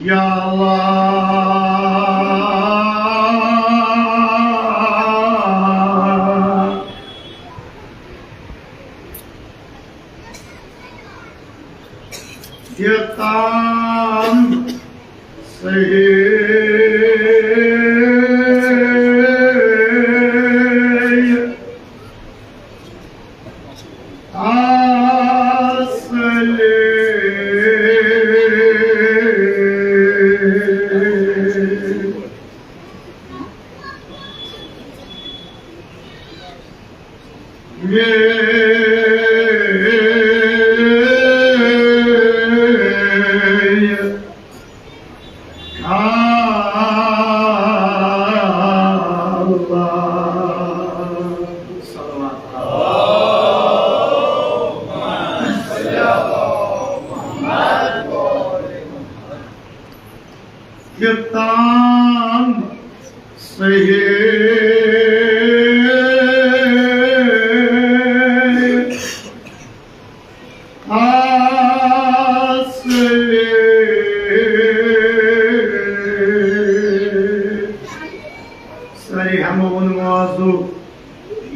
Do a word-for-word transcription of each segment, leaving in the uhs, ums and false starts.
یا اللہ، یوٚتام صحیح اصل۔ یوٚتام صحیح اصل۔ سٲری ہٮ۪مو ووٚن موضوع،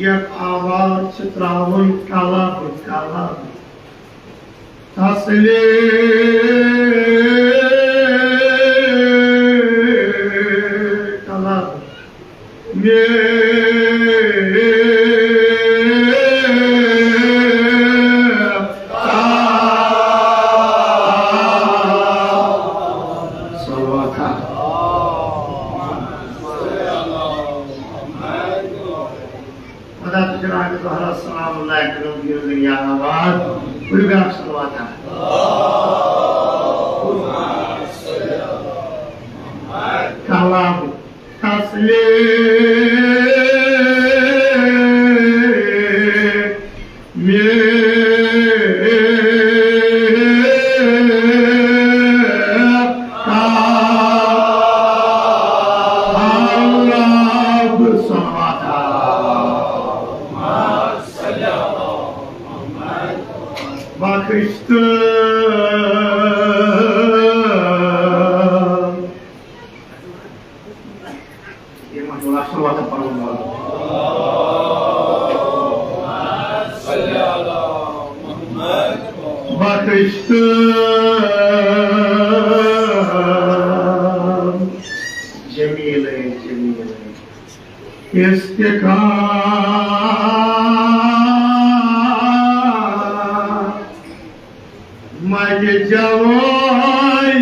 یَتھ آواز چھِ ترٛاوُن کلب، کلب۔ تسلیم طلب میں۔ صلوات۔ خدا تہٕ جناب زہرا سلام اللہ علیہ وسلم دِیِو دُنیا آباد۔ کٔرِو بیٛاکھ صلوات۔ کلام تسلیم میں۔ صلوات۔ بخش تو بخش تو جمیل، جمیل۔ استقامت جواہر۔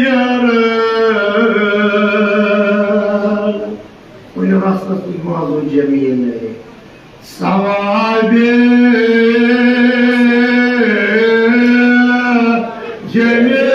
کُنہِ رَژھَس منٛز موضوع جمیٖل۔ ثواب جمیٖل۔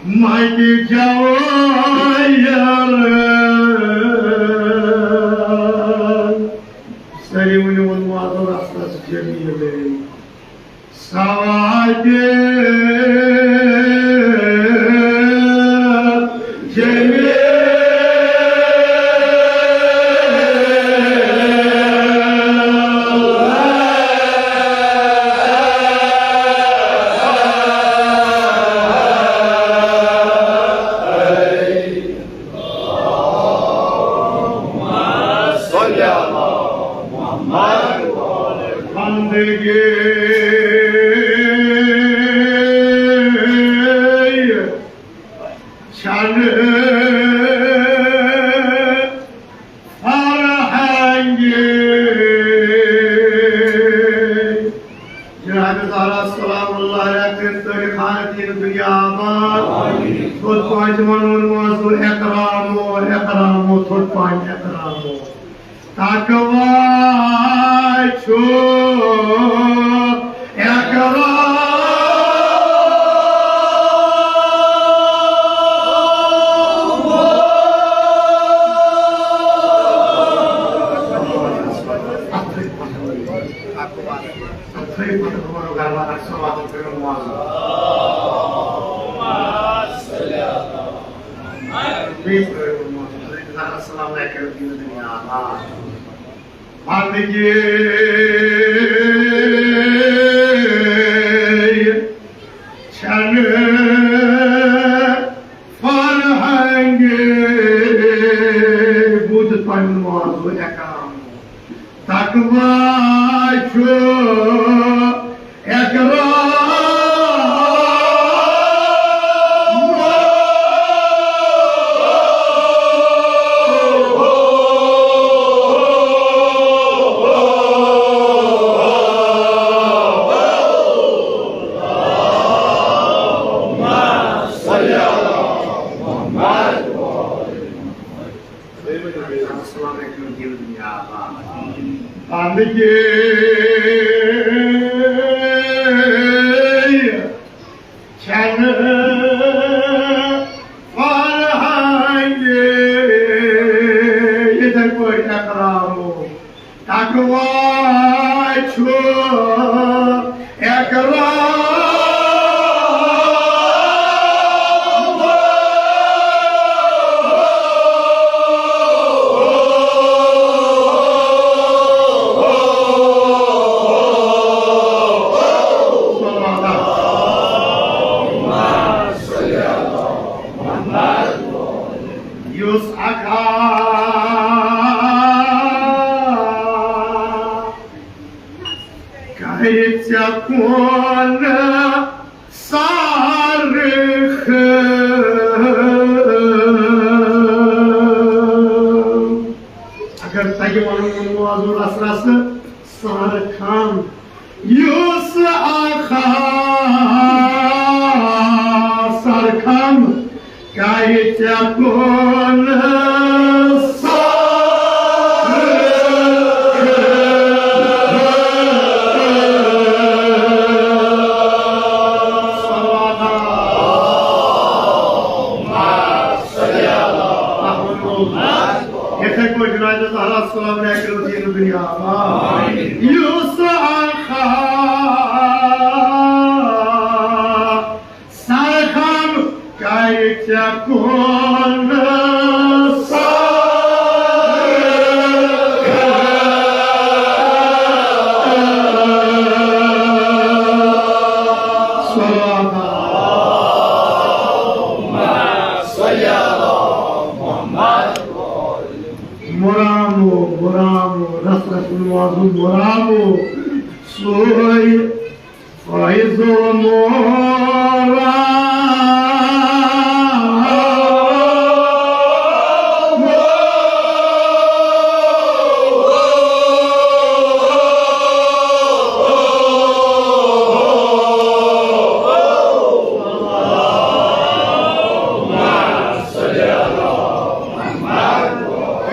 استقامت جواہر۔ سٲری ؤنِو، ووٚنمُت آسو رَژھَس جمیٖلٕے۔ ثواب جمیٖل۔ بندگی چھنہٕ فرہنگ۔ جناب زہرا سلام اللہ علیہا کٔرِن تٲریٖخ خانہٕ دِیِن دُنیا آباد۔ تھوٚد پانٛژِ وَنُن موضوع احترامو، احترامو، تھوٚد پانٛژِ احترامو۔ تقوی چھُ احترام۔ السلام علیکم۔ السلام علیکم۔ بندگی چھنہٕ فرہنگ۔ بوٗزِتھ پنُن وعظ و احکام۔ تقوی چھُ احترام۔ السلام علیکم۔ بندگی چھنہٕ فرہنگ۔ یِتھے پٲٹھۍ احترام و تقوی چھُ احترام۔ یُس اکھا کرِ ژےٚ کُن سرخ۔ اگر تگہِ ونُن، ووٚن وازو رس رس سرخم۔ یُس اکھا سرخم کرِ ژےٚ کُن سرخ۔ یِتھے پٲٹھۍ جناب زہرا سلام علیکم دین دنیا۔ یُس اکھا سرخم کرِ ژےٚ کُن سرخ۔ صلوات۔ مرامو، مرامو، رس رس نوازو مرامو۔ سوی فیض المرام۔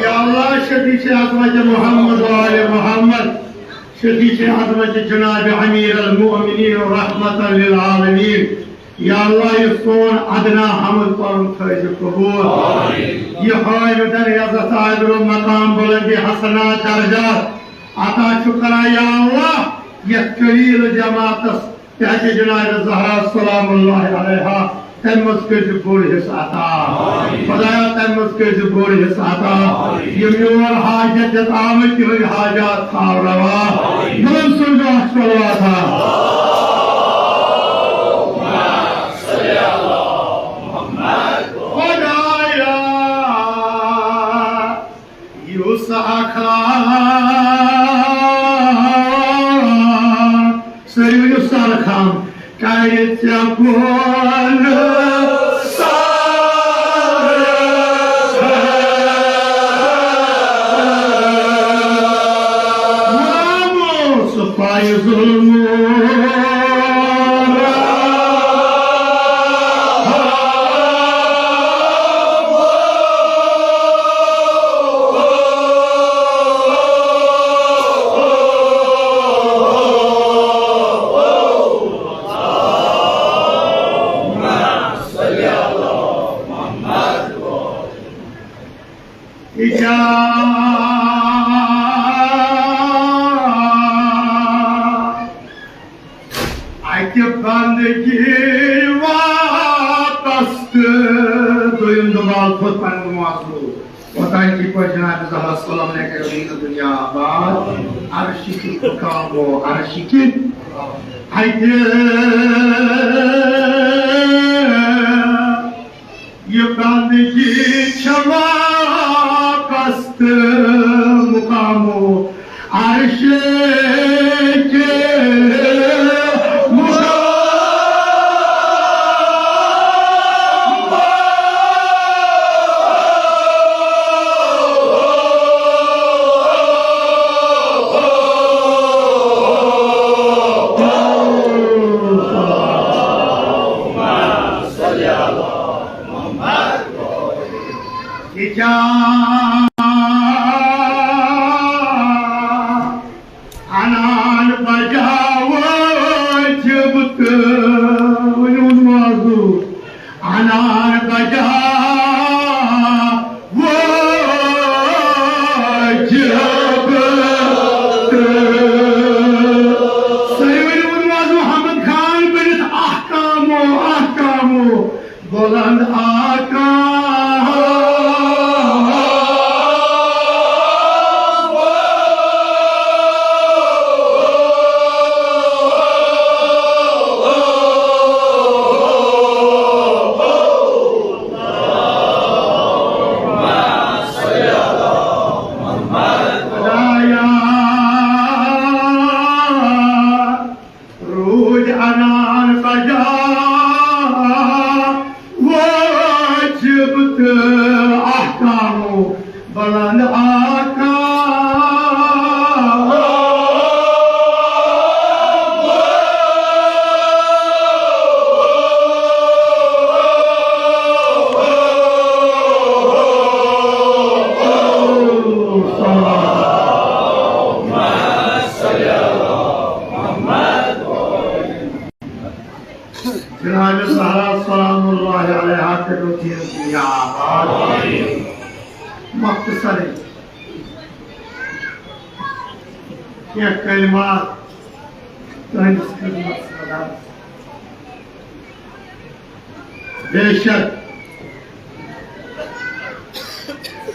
یا اللہ، شفیع عظمت محمد و آل محمد، شفیع عظمت جناب امیر المؤمنین رحمت للعالمین۔ یا اللہ، یہِ سون ادنا حمد پنُن تھٲیزِ قبول۔ یہِ ہٲوِتن عزت آبرو مقام بلندی حسنات درجات عطا چھُ کران۔ یا اللہ، یتھ قلیل جماعتس تہِ ہیٚکہِ جناب زہرا سلام اللہ علیہا تمہِ منٛز کٔرِتھ بوٚڑ حصہٕ عطا۔ خدایا، تمہِ منٛز کٔرِتھ بوٚڑ حصہٕ عطا۔ یِم یور حاجت ہیٚتھ آمٕتۍ، تِہنٛدۍ حاجات تھاو روا۔ بلند سوٗزِو اکھ صلوات۔ خدایا، یُس اکھ سٲری ؤنِو سرخم کرِ ژےٚ کُن سرخم۔ ناموس فیض المرام۔ اَکہِ بندگی واپس تہٕ دوٚیِم دُبال کھوٚت پنُن وۄزُل۔ اوٚتام کِتھ پٲٹھۍ جناب زہرا سلام علیکہ ییٚلہِ دُنیا آباد، عرشہِ کہِ مقام و عرشہِ کہِ اَتہِ یہِ بندگی چھےٚ واپس تہٕ مقام و عرشہِ کہِ مقام۔ یہِ کیٛاہ انان بجا وٲجِب تہٕ ؤنِو نہٕ موضوع۔ انان بجا وٲجِب تہٕ سٲری ؤنِو نہٕ موضوع۔ حمد خان بٔنِتھ احکامو، احکامو بلند آقا۔ خدایا۔ روٗدۍ انان بجا وٲجِب تہٕ احکامو بلند آقا۔ جناب زہرا سلام اللہ علیہا کٔرِو دین دنیا آباد۔ مختصر کینٛہہ کلمات تُہنٛدِس خدمتس منٛز۔ بے شک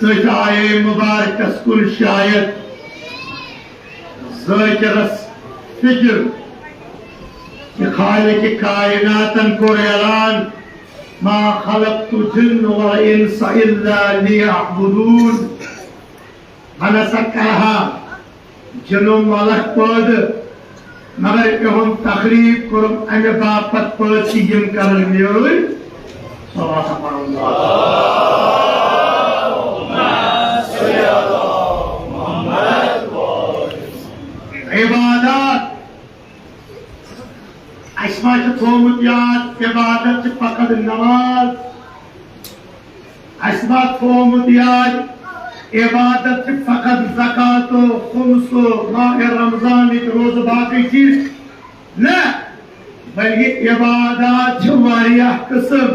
تٔتھۍ آیے مبارکس کُن شاید ذاکرس فکر کہ خالق کائناتن کوٚر اعلان، "ما خلقت الجن والانس الا لیعبدون"۔ بہٕ نہ سا کرٕ ہا جن و ملک پٲدٕ، مگر یِہُنٛد تخلیق کوٚرُم اَمہِ باپتھ پٲدٕ کہِ یِم کرن میٲنۍ صلوات پرُن۔ عبادت۔ اَسہِ ما چھُ تھوٚومُت یاد، عبادت چھِ فقط نماز؟ اَسہِ ما تھوٚومُت یاد، عبادت چھِ فقط زکوٰۃ و خمس و ماہِ رمضانٕکۍ روزٕ، باقٕے چیٖز؟ نہ، بلکہِ عبادات چھِ واریاہ قٕسم،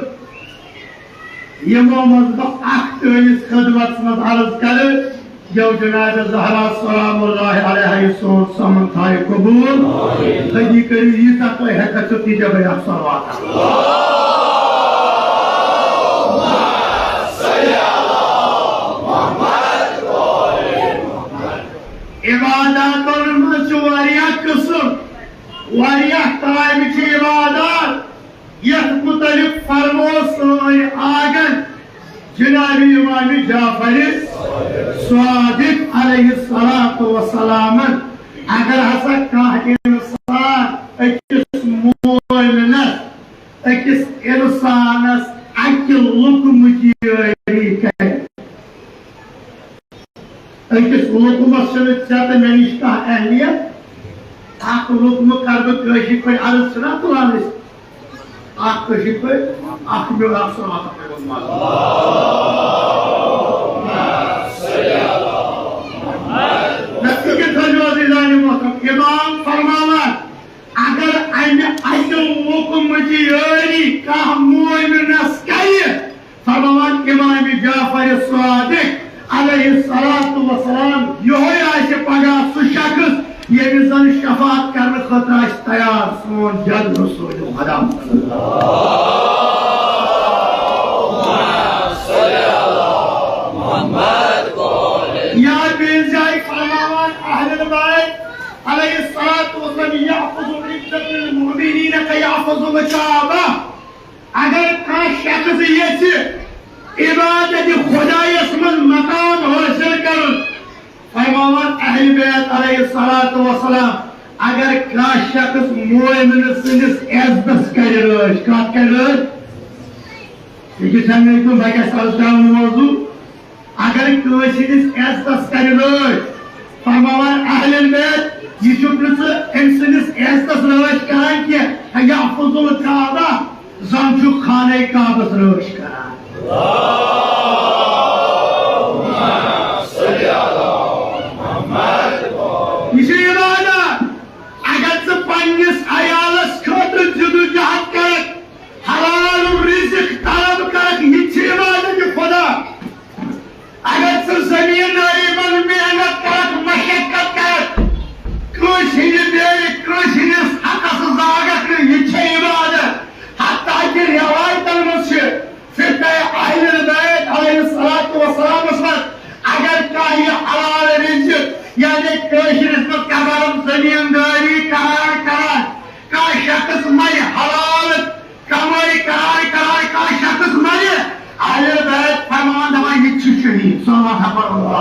یِمو منٛز بہٕ اکھ تُہنٛدِس خدمتس منٛز عرض کرٕ۔ یو جناب زہرا سلام اللہ علیہا یہِ سون سمن تھایہِ قبول۔ خدی کٔرِو ییٖژاہ تُہۍ ہٮ۪کان چھِو تیٖژاہ بٔرِو صلوات۔ عباداتن منٛز چھُ واریاہ قٕسم، واریاہ ترامہِ چھِ عبادات۔ یتھ متعلق فرمو سٲنۍ آگن جناب امام جعفر صادق علیہ الصلوۃ والسلام، اگر ہسا کانٛہہ انسان أکِس مومنس، أکِس انسانس اکہِ لقمٕچ یٲری کرِ، أکِس لقمس چھنہٕ ژےٚ تہٕ مےٚ نِش کانٛہہ اہمیت۔ اکھ لقمہٕ کرٕ بہٕ کٲشِر پٲٹھۍ عرض، چھِنہ تُلان أسۍ؟ اکھ کٲشِر پٲٹھۍ، اکھ میوٚٹھ، اکھ سۄنٛتھ، اکھ میوٚٹھ ماز۔ نتیجہ تھٲیِو عزیزانِ محترم، امام فرماوان، اگر امہِ اکہِ لقمٕچ یٲری کانٛہہ مومنس کرِ، فرماوان امام جعفر صادق علیہ الصلوۃ والسلام، یہوے آسہِ پگاہ سُہ شخص ییٚمِس زن شفاعت کرنہٕ خٲطرٕ آسہِ تیار سون جد رسول خدا۔ یا بیٚیہِ جایہِ فرماوان اہل بیت علیہ الصلوۃ والسلام، یحفظ عدة المؤمنین کیحفظ الکعبہ۔ اگر کانٛہہ شخص یژھِ عبادت خدایس منٛز مقام حٲصِل کرُن، فرماوان اہل بیت علیہ الصلوۃ والسلام، اگر کانٛہہ شخص مومن سٕنٛدِس عزتس کرِ رٲچھ، کتھ کرِ رٲچھ؟ یہِ چھُ سمجھُن، بہٕ کیٛاہ سمجھاوُن موضوع؟ اگر کٲنٛسہِ ہٕنٛدِس عزتس کرِ رٲچھ، فرماوان اہل بیت، یہِ چھُکھ نہٕ ژٕ أمۍ سٕنٛدِس عزتس رٲچھ کران کینٛہہ، یحفظ الکعبہ، زن چھُ خانہ کعبس رٲچھ کران۔ یہِ چھِ عبادت۔ اگر ژٕ پننِس عیالس خٲطرٕ جدوجہد کرکھ، حلال رزق طلب کرکھ، یہِ تہِ چھِ عبادت خدا۔ اگر ژٕ زمیٖندٲری منٛز محنت کرکھ، مشقت کرکھ، کٲنٛسہِ ہٕنٛدِ بیرِ، کٲنٛسہِ ہٕنٛدِس حقس زاگکھ نہٕ، یہِ چھےٚ عبادت۔ حتیٰ کہِ رٮ۪وایتن منٛز چھِ فرقہ اہل بیت علیہ الصلوۃ والسلامس منٛز اگر کانٛہہ یہِ حلال رزق، یعنی کٲشرِس منٛز کیٛاہ ونان، زمیٖندٲری کران کران کانٛہہ شخص مرِ، حلال کمٲے کران کران کانٛہہ شخص مرِ، اہل بیت فرمان دپان، یہِ تہِ چھُ شہید۔ صلوات پرو۔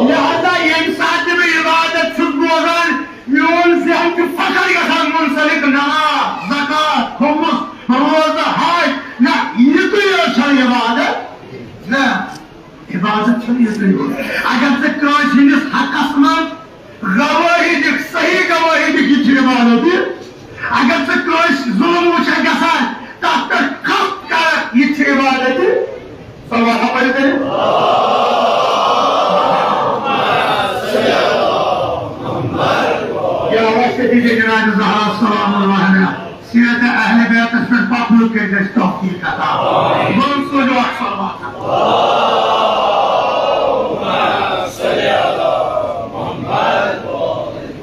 لہذا ییٚمہِ ساتہٕ تہِ بہٕ عبادت چھُس بوزان، میون ذہن چھُ فخر گژھان منسلک، نماز، زکوٰۃ، خمس، روزٕ، حج، نہ، یِتُے یوت چھنہٕ عبادت۔ نہ، عبادت چھنہٕ یِتُے یوت۔ اگر ژٕ کٲنٛسہِ ہٕنٛدِس حقس منٛز گوٲہی دِکھ، صحیح گوٲہی دِکھ، یہِ چھِ عبادت۔ اگر ژٕ کٲنٛسہِ ظلم وٕچھکھ گژھان، تتھ پٮ۪ٹھ کتھ کرکھ، یہِ تہِ چھِ عبادت۔ صلوات پٔرِو کٔرِو۔ یا وسیلہ جناب زہرا سلام اللہ علیہا۔ سیرت اہل بیتس پٮ۪ٹھ پکنُک کٔرۍ اَسہِ توفیق عطا۔ بہٕ سوزو اکھ صلوات۔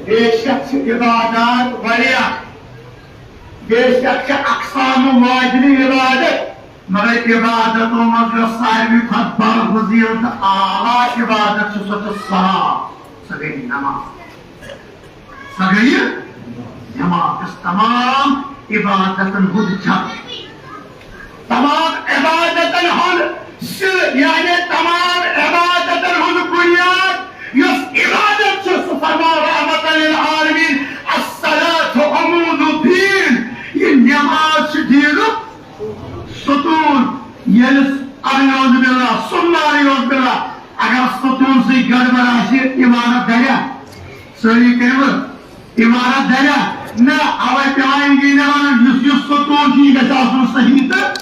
بے شک چھِ عبادات واریاہ، بے شک چھِ اقسام واجبِ عبادت، مگر عبادتو منٛز یۄس ساروی کھۄتہٕ برفضیل تہٕ اعلیٰ عبادت چھِ، سۄ چھِ صلاۃ، سۄ گٔے نماز۔ سۄ گٔیہِ نماز، یۄس تمام عبادتن ہُنٛد جڑ۔ تمام عبادتن ہُنٛد سِر، یعنی تمام عبادتن ہُنٛد بنیاد، یۄس عبادت چھِ، سُہ فرماو رحمت للعالمین، الصلاۃ عمود الدین۔ یہِ نماز چھِ دیٖنُک ستون۔ ییٚلہِ، اعوذ باللہ، ثم اعوذ باللہ، اگر ستون سۭتۍ گڑبڑ آسہِ، عبادت دریا؟ سٲری کٔرِو عبادت دریا؟ نہ، اوے پٮ۪وان انجینر ونُن، یُس یُس ستون چھُ، یہِ گژھِ آسُن صحیح تہٕ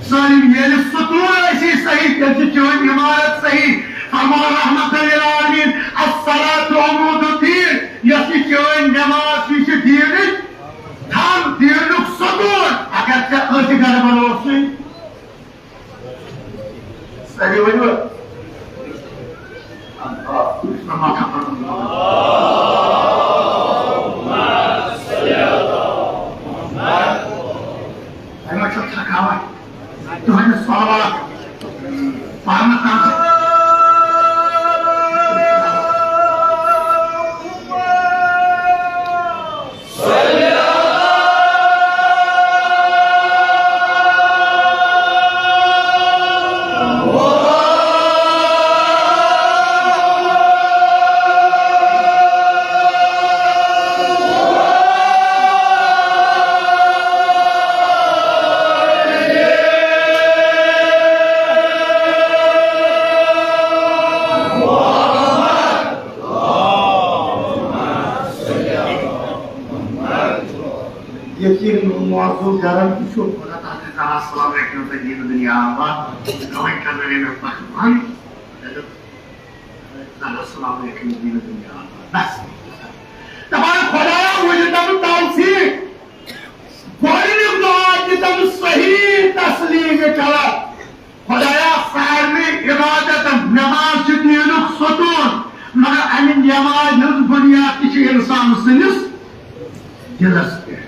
سٲلِم۔ ییٚلہِ ستون آسی صحیح، تیٚلہِ چھِ چٲنۍ عمارت صحیح۔ فرماو رحمت للعالمین، الصلاۃ عمود الدین، یۄس یہِ چٲنۍ نماز چھِ، یہِ چھِ دیٖنٕچ تھل، دیٖنُک ستون۔ اگر ژےٚ أتھۍ گڑبڑ اوسُے، سٲری ؤنِو۔ اَمہِ منٛز چھُ تھکاوٹ۔ تُہنٛدِ صلوات پرنہٕ تام۔ یقین معذور گرم تہِ چھُ، خدا تعالیٰ سلام علیکم تہٕ دین دنیا آباد۔ گوٚو کرنٲوۍ مےٚ پہلوان، زہرا سلام علیکم دین دنیا آباد۔ بس۔ دپان خدایا، وۄنۍ دِتم توفیق۔ گۄڈٕنیُک دعا دِتم صحیح تسلیم کلب۔ خدایا، سارنٕے عبادتن بنیاد تہِ چھِ انسان سٕنٛدِس دِلس پٮ۪ٹھ۔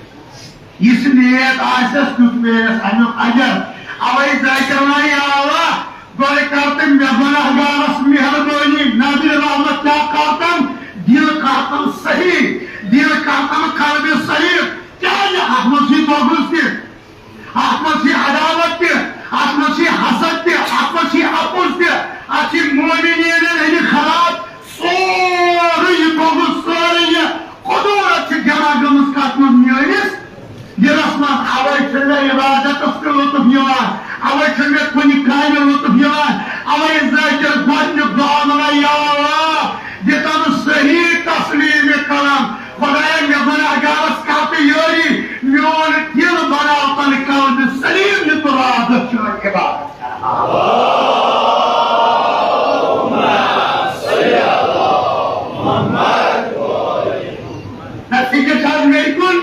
یُس نیک آسٮ۪س، تیُتھ میلٮ۪س امیُک اجر۔ اوے ذاکر وَنان، یا اللہ، گۄڈٕ کر تہٕ مےٚ گۄناہگارس مہربٲنی، نظرِ رحمت کیٛاہ کرتن؟ دِل کرتن صحیح، دِل کرتن قلبِ سلیم۔ کیٛازِ؟ اتھ منٛز چھُے بغض تہِ، اتھ منٛز چھُے عداوت تہِ، اتھ منٛز چھُے حسد تہِ، اتھ منٛز چھُے اپُز تہِ، اتھ چھُے مومنیٖنن ہٕنٛدِ خلاف سورُے یہِ بغض، سورُے یہِ خدوٗرت چھِ جمع گٔمٕژ کتھ منٛز؟ میٲنِس دِلس منٛز۔ اوے چھُنہٕ مےٚ عبادتس تہِ لطف یِوان، اوے چھُنہٕ مےٚ کُنہِ کامہِ لطف یِوان۔ اوے ذاکر گۄڈٕنیُک دعا منگان، یا اللہ، دِتم صحیح تسلیٖمِ قلم۔ خدایا، مےٚ گۄناہگارس کر تہٕ یٲری، میون دِل بناو تن قلبِ سلیم، یہِ تہٕ راتس چھُ عبادت کران۔ نہ فکر چھا مےٚ کُن؟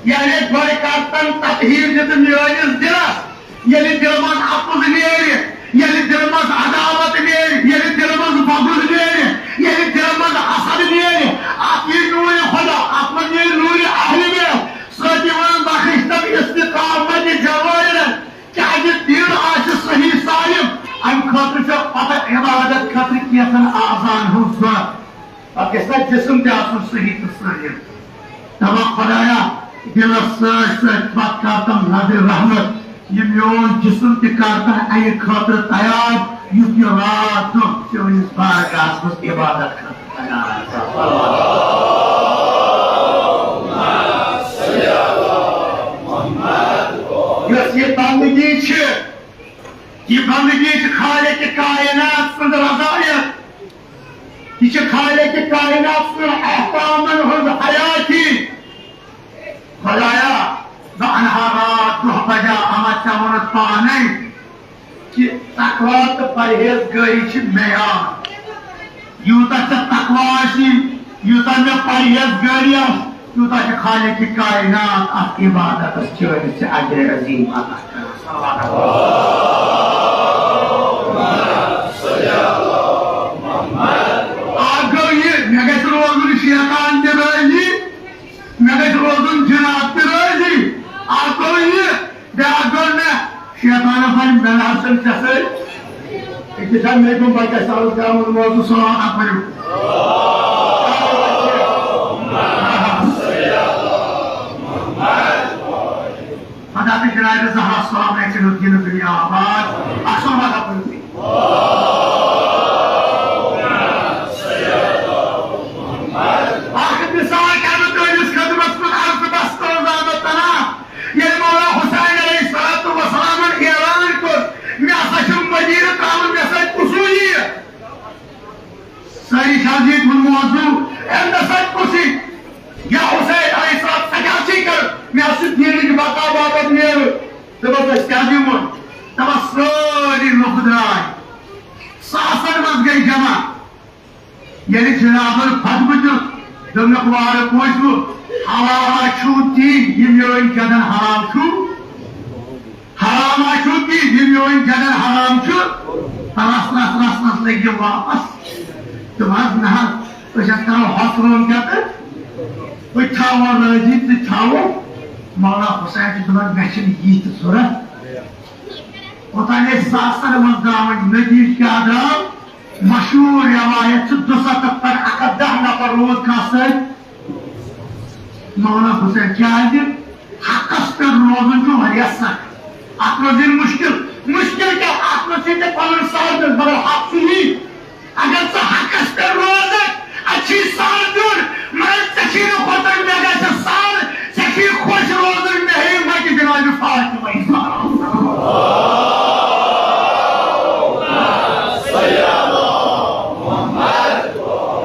یعنی گۄڈٕ کر تن تطہیٖر دِتھ میٲنِس دِلس۔ ییٚلہِ دِلہٕ منٛز اَپُز نیرِ، ییٚلہِ دِلہٕ منٛز عداوت نیرِ، ییٚلہِ دِلہٕ منٛز بغض نیرِ، ییٚلہِ دِلہٕ منٛز حسد نیرِ، اَتھ یی نوٗرِ خۄدا، اَتھ منٛز یی نوٗرِ اہلِ بیت۔ سۭتی وَنان، بخش تَم استقامت جوٲہِرن، کیٛازِ دِل آسہِ صحیح سالم، اَمہِ خٲطرٕ چھےٚ پتہٕ عبادت خٲطرٕ کینٛژن اعضاہن ہٕنٛز ضروٗرت۔ پتہٕ گژھِ نا جسم تہِ آسُن صحیح تہٕ سٲلِم۔ دپان، خدایا، دِلس سۭتۍ سۭتۍ پتہٕ کرتن نظرِ رحمت، یہِ میون جسم تہِ کرتن اَمہِ خٲطرٕ تیار، یُتھ یہِ راتھ دۄہ چٲنِس بارگاہس منٛز عبادت خٲطرٕ تیار آسہِ۔ یۄس یہِ بندگی چھِ، یہِ بندگی چھِ خالق کائنات سٕنٛز رضایت۔ یہِ چھِ خالق کائنات سٕنٛدٮ۪ن احکامن ہٕنٛز حیٲتی۔ خدایا، بہٕ اَنہٕ ہا راتھ دۄہ بجا، اما ژےٚ ووٚنُتھ پانے کہِ تقویٰ تہٕ پرہیزگٲری چھِ معیار۔ یوٗتاہ ژےٚ تقویٰ آسی، یوٗتاہ مےٚ پرہیزگٲری آسہِ، تیوٗتاہ چھِ خالق کائنات اَتھ عبادتس چٲنِس ژےٚ اجرِ عظیٖم عطا کران۔ صلوات۔ اکھ گوٚو یہِ، مےٚ گژھِ روزُن شیطان تہِ رٲضی، مےٚ گژھِ روزُن جناب تہِ رٲضی۔ اکھ گوٚو یہِ، بیٛاکھ گوٚو مےٚ شیطانس وَنہِ مےٚ نہ حظ چھُنہٕ ژےٚ سۭتۍ۔ أکِس چھا مےٚ گوٚو بچس عرض کران، ووٚن موضوع صلوات اکھ پٔرِو۔ پتہٕ آو جناب زہرا سلام علیکم دین دنیا آباد۔ اصل مذہب۔ اکھ مثال کرٕ بہٕ تُہنٛدِس خدمتس منٛز عرض بس کرو زیادٕ تنا۔ ییٚلہِ مولا حسین علیہ الصلوۃ والسلامن اعلان کوٚر، مےٚ ہسا چھُ مدینہ ترٛاوُن، مےٚ سۭتۍ کُس یِیہِ؟ سٲری چھِ حظ ییٚتہِ ووٚن موضوع، أمۍ نہ سا کُس یی؟ یا حسین علیہ السلام، ژٕ کیٛاہ چھُے کران؟ مےٚ حظ چھُ دیٖنٕچ بقا باپتھ نیرُن۔ دوٚپمَس، أسۍ کیٛاہ دِمو؟ دوٚپمَس، سٲری لُکھ درٛاے، ساسَن منٛز گٔے جمع۔ ییٚلہِ جنابَن خطبہٕ دیُت، دوٚپنَکھ، وارٕ بوٗزِو، حلال ہا چھُو تی، یہِ میٛٲنۍ گٮ۪دَن حرام چھُو۔ حرام ہا چھُو تی، یہِ میون جگن حرام چھُ، رس، رس، رس، رس لٔگۍ یہِ واپس۔ دوٚپہَس، نہ حظ، أسۍ حظ کرو ہۄس کٲم کیٛاہ تہٕ أسۍ تھاوو رٲضی تہٕ تھاوو۔ مولا حسین چھُ دَپان، مےٚ چھِنہٕ یہِ تہِ ضوٚرَتھ۔ اوٚتام ٲسۍ ساسَن منٛز درٛامٕتۍ، نتیٖجہٕ کیٛاہ درٛاو؟ مشہوٗر روایت چھِ، دُسَتَتھ پٮ۪ٹھ اَکھ ہَتھ دَہ نفر روٗد کانٛہہ سۭتۍ۔ مولا حسین، کیٛازِ؟ حقس پٮ۪ٹھ روزُن چھُ واریاہ سخت۔ اتھ منٛز یِن مُشکِل۔ مُشکِل کیٛاہ؟ اتھ منٛز چھُے ژےٚ پنُن سر دیُن، مگر حق چھُ یی۔ اگر ژٕ حقس پٮ۪ٹھ روزکھ، اتہِ چھُے سر دیُن، مگر ژےٚ چھُے نہٕ کھوژُن، مےٚ گژھِ سر، ژےٚ چھُے خۄش روزُن، مےٚ ہیٚیہِ متہِ جنابِ فاطمہ۔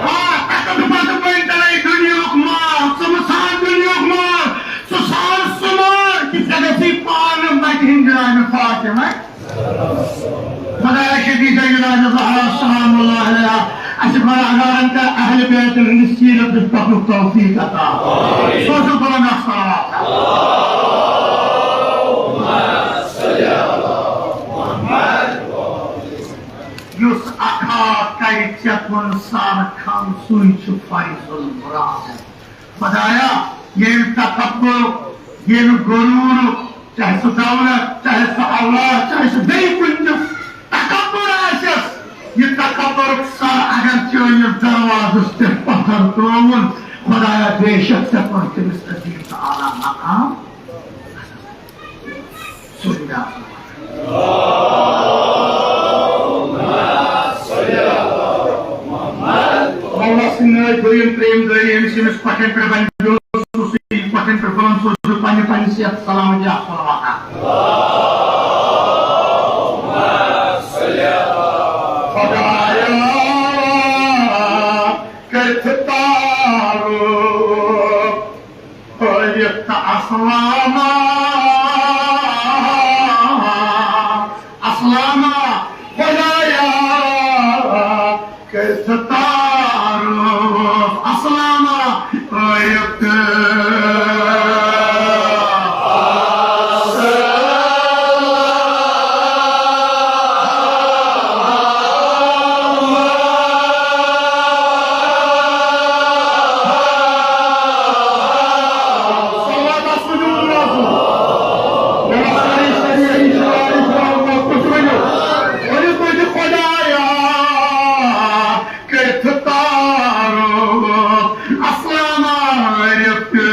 ہاں، تَتھ منٛز بٔلۍ تَلَے دُنیاہُک مال، ژٕ مہٕ ژھانٛڈ دُنیاہُک مال، ژٕ ژھانٛڈ سُہ مال کہِ ژےٚ گژھی پانہٕ مَتہِ ہٕنٛدۍ جنابِ فاطمہ۔ خدایا شفیع جناب زہرا سلام اللہ علیہا، اَسہِ گۄناہگارن کر اہل بیتن ہٕنٛدِ سیٖرت دِتھ پَکنُک توفیٖق عطا۔ سوزُن بُلند الصلوات۔ یُس اکھا کرِ ژےٚ کُن سر کھم، سُے چھُ فرض المراد۔ خدایا، ییٚمہِ تکبرُک، ییٚمہِ غروٗرُک، چاہے سُہ دولت، چاہے سُہ اولاد، چاہے سُہ بیٚیہِ کُنہِ تہِ تکبر آسٮ۪س، یہِ تکبرُک سر اگر چٲنِس دروازس پٮ۪ٹھ پتھر ترٛووُن، خدایا، بے شک ژےٚ کوٚر تٔمِس عظیٖم تہٕ اعلیٰ مقام۔ صلی اللہ علیہ وسلم۔ مولا سٕنٛدۍ نٲوۍ دوٚیِم، ترٛیٚیِم دٲری أمِس، ییٚمِس کۄٹھٮ۪ن پٮ۪ٹھ بَنہِ بیوٚل، سُہ سُہ یہِ کۄٹھٮ۪ن پٮ۪ٹھ بَنان سوزِ پنٛنہِ پنٛنہِ صحت سلامت یا صلوات۔ خدایا کٔرِتھ تعارُف، ٲیِتھ تہٕ اسلامہ، اسلامہ، خدایا، کٔرِتھ تعارُف، اسلامہ، ٲیِتھ تہٕ صلوات آسہِ وجوٗدُک آسُن۔ یہِ نہ سٲری سٲری یہِ چھِ وارٕ یہِ چھِ وارٕ وارٕ پٔتۍ ؤنِو۔ ؤنِو تُہۍ تہِ خۄدایا، کٔرِتھ تعارُف، اسلام عٲرِف تہٕ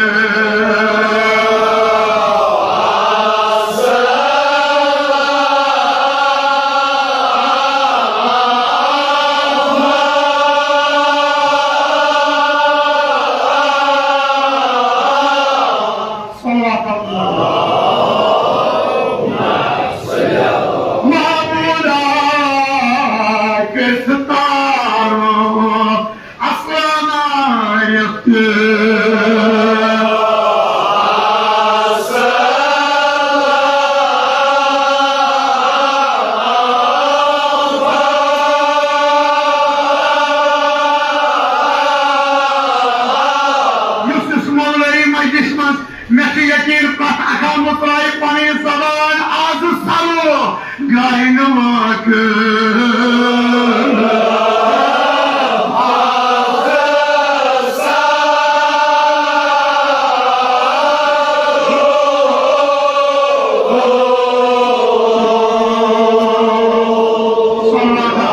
صلوات اللہ۔ معبودا کٔرِتھ تعارُف، اسلام عٲرِف تہٕ یُس یُس مولوی مجلس منٛز مےٚ چھُ یقیٖن پرٛٮ۪تھ اکھ آمُت ترٛایہِ پنٕنۍ زبان آزٕ سلو گاینہٕ واکہٕ۔ صلوات۔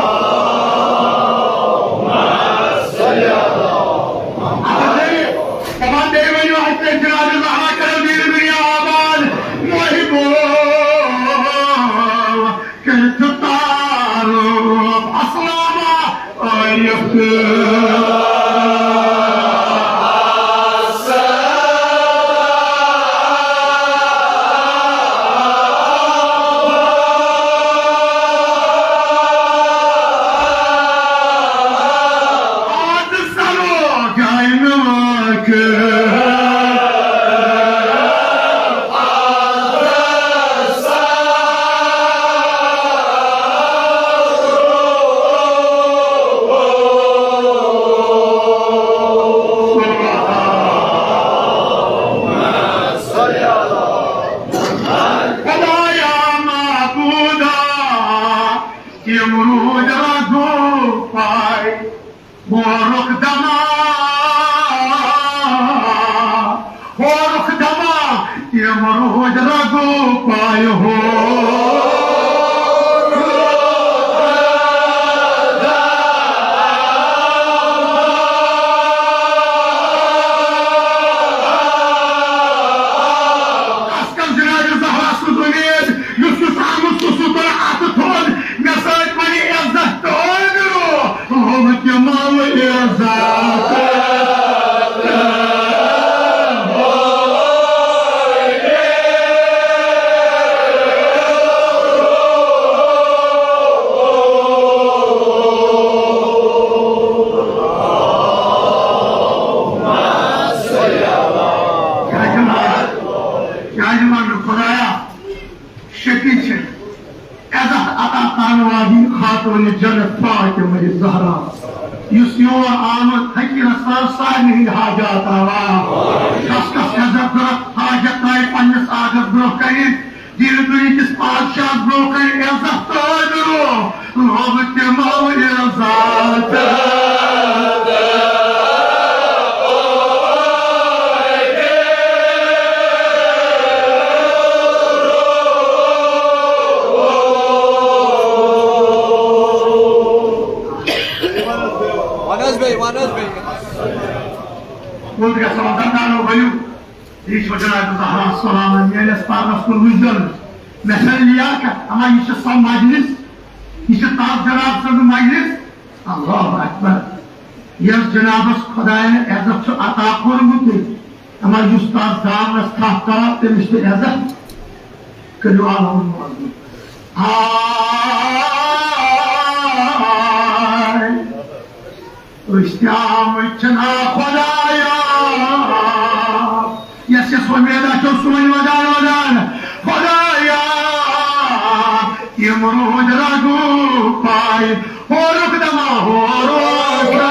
اچھا، بیٚیہِ، دَپان بیٚیہِ ؤنِو اَسہِ تُہۍ جناب زہرا کرو دیٖن دُنیا آباد، محبو کٔرِتھ تعارُف، اسلام عٲرِف تہٕ آز سرو گاینہٕ واکہٕ۔ خدایا معبودا، تِم روٗدۍ رگو پاے، ہورُکھ دما، ہورُکھ دما، تِم روٗدۍ رگو پاے، ہورُکھ دما۔ کس کس جناب زہرا سٕنٛز اُمید، یُس یُس آمُت چھُ، سُہ تُلہِ اَتھٕ تھوٚد، مےٚ سۭتۍ وَنہِ عزت تہٕ عٲبرو، لوٚب تِمو عزت۔ کیٛازِ وَنہٕ خۄدایا؟ شفیع چھِ عزت عطا کرن واجنہِ خاتون جنت فاطمہ زہرا، یُس یور آمُت فقیرس سر سارنٕے ہٕنٛدۍ حاجات روا۔ کس کس عزت ضرورت حاجت ترٲوِتھ پننِس آقس برونٛہہ کنہِ، دِل دُنیہکِس پادشاہس برونٛہہ کنہِ عزت تہٕ عٲبرو، لوٚب تِمو عزت۔ کوٚت گژھو؟ دردانو ؤنِو۔ یہِ چھُ جناب زہرا سلام میٲنِس پرنس کُن وٕچھزیو نہٕ۔ مےٚ چھَنہٕ لیاقت، اما یہِ چھِ سۄ مجلس، یہِ چھِ تَس جناب سٕنٛز مجلس۔ اللہ اکبر۔ یۄس جنابس خدایَن عزت چھُ عطا کوٚرمُت، اما یُس تَس دامنس تھپھ کران، تٔمِس چھُ عزت۔ کٔرِو آلو معذوٗر۔ ہاے۔ أسۍ تہِ آمٕتۍ چھِنا خۄدایا، یَس یَس وۄمید آسیو سون ودان ودان۔ خۄدایا، یِم روٗدۍ رَگہٕ پایہِ، ہورُکھ دَما ہورُکھ۔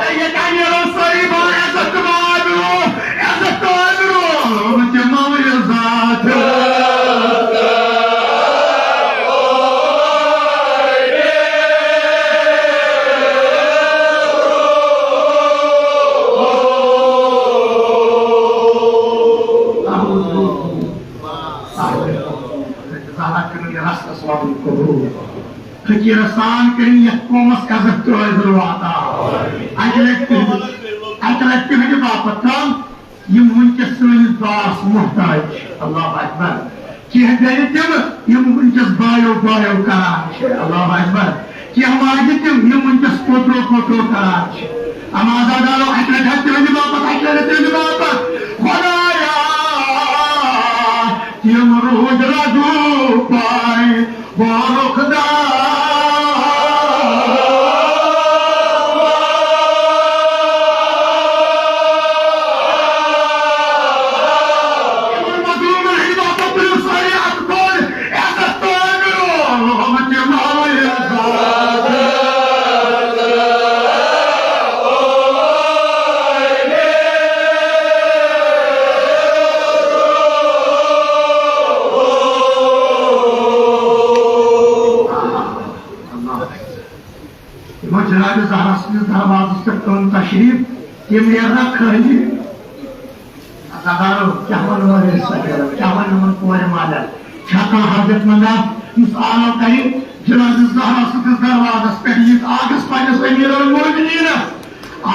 ہے، ییٚتہِ آیہِ نیران سٲری بَنان عزت تہٕ مال برٛونٛہہ۔ عزت تہٕ عٲبروٗ تہِ مولوی ذات۔ فقیٖرس سان کٔرِو یتھ قومس عزت تہٕ عٲبروٗ عطا۔ اکہِ لٹہِ تِہنٛدِ، اکہِ لٹہِ تِہنٛدِ باپتھ تام یِم وٕنکیٚس سٲنِس دعاہس محتاج چھِ۔ اللہ اکبر۔ کینٛہہ بیٚنہِ تِم یِم وٕنکیٚس بایو بایو کران چھِ۔ اللہ اکبر۔ کینٛہہ ماجہِ تِم یِم وٕنکیٚس پوترو پوترو کران چھِ۔ اما عزادارو، اکہِ لٹہِ حظ تِہنٛدِ باپتھ، اکہِ لٹہِ تِہنٛدِ باپتھ۔ خدایا، تِم روٗدۍ رَگہٕ پایہِ، بارُک دار۔ یِمن مظلوٗمن ہٕنٛدِ باپتھ تُلِو سٲری اَتھٕ کھوٚر، عزت تہٕ عٲبروٗ، رحمتِ مولوی ذات۔ یِمو جناب زہرا سٕنٛدِس دروازس پٮ۪ٹھ کٔر تشریف، تِم نیرن خٲلی۔ عزادارو، کیٛاہ وَنو أسۍ سکیرو، کیٛاہ وَنو یِمن کورِ مالٮ۪ن؟ چھا کانٛہہ حاجت مندا یُس آلو کرِ جناب زہرا سٕنٛدِس دروازس پٮ۪ٹھ یِتھ آگس پننِس امیر المومنین؟ آے۔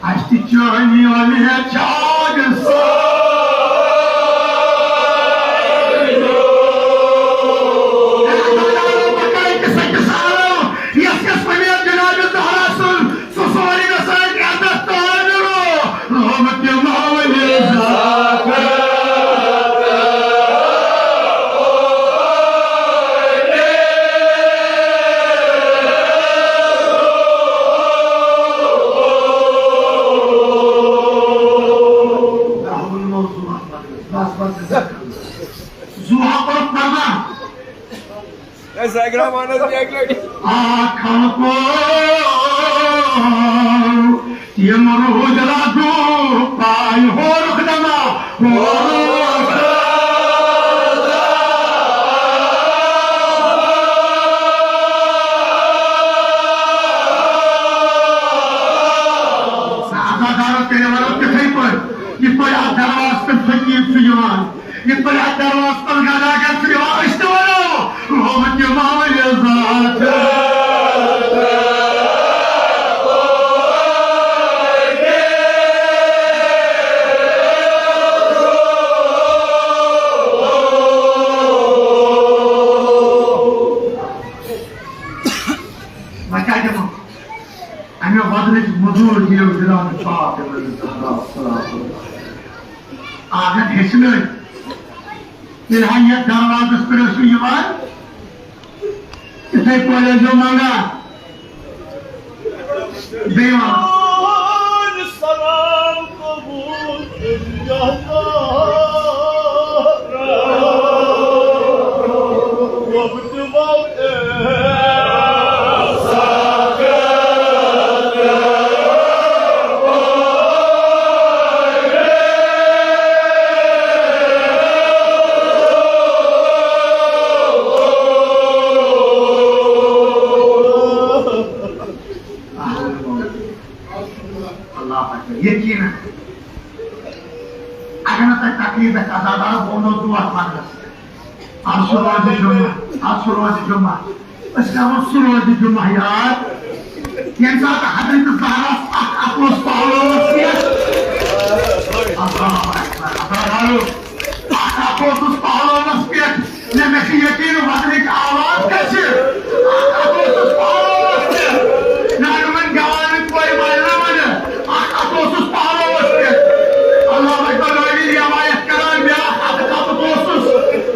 اَسہِ تہِ چٲنی وۄمید چھا آگس۔ بہٕ کرٕ أکِس أکِس آلو، یۄس یۄس وۄمید جناب زہرا سٕنٛز، سُہ سورُے گژھِ اَسہِ عزت تہٕ عٲبروٗ، رحمتِ مولوی ذات۔ راہُل موضوع اَتھ منٛز۔ بس، بس، بس۔ زُو ہا کوٚرُکھ پَرنا۔ اے، زیگرا وَن حظ بیٚیہِ اَکہِ لَٹہِ۔ آ خلقو، یِم روٗدۍ رَگہٕ پایہِ، ہورُکھ دَما ہورُکھ۔ عزادارو، تیٚلہِ وَنو تِتھَے پٲٹھۍ، یِتھ پٲٹھۍ اَتھ دروازَس پٮ۪ٹھ فقیٖر چھُ یِوان، یِتھ پٲٹھۍ اَتھ دروازَس پٮ۪ٹھ گداگر چھُ یِوان، أسۍ تہِ وَنو، محمد یہِ مولوی ذات۔ وۄنۍ کیٛاہ دِمو؟ اَمہِ وَدنٕچ مٔزوٗرۍ دِیِو جِناب پاک نبی زہرا صلوات اللہ۔ اگر ہیٚچھنٲوۍ، تیٚلہِ ہا یَتھ دروازَس پٮ۪ٹھ ٲسِو یِوان، یِتھَے پٲٹھۍ ٲسۍزیو منٛگان۔ بیٚیہِ وَنہٕ۔ سلام قبول کٔرِو یا اللہ۔ تۄہہِ تکلیٖف گژھِ، عزادار، بہٕ وَنو دُعا پَرنَس۔ آز چھُ روزِ جُمعہ، آز چھُ روزِ جُمعہ۔ أسۍ کَرو سُہ روزِ جُمعہ یاد، ییٚمہِ ساتہٕ حضرت زہراہَس اَکھ اَتھٕ اوس پَلوَس پٮ۪ٹھ۔ اللہ اکبر، اللہ اکبر۔ اَکھ اَتھٕ اوسُس پَلوَس پٮ۪ٹھ۔ نہ، مےٚ چھُ یقیٖن وَدنٕچ آواز کیٛاہ چھِ۔ اَکھ اَتھٕ اوسُس پَلوَس پٮ۪ٹھ۔ نہ، یِمَن جوانَن کوٚر وَنہِ نہ وَنہِ۔ اَکھ اَتھٕ اوسُس پَلوَس پٮ۪ٹھ۔ اللہ اکبر، رٲوی روایت کران، بیٛاکھ اَتھٕ کَتُتھ اوسُس۔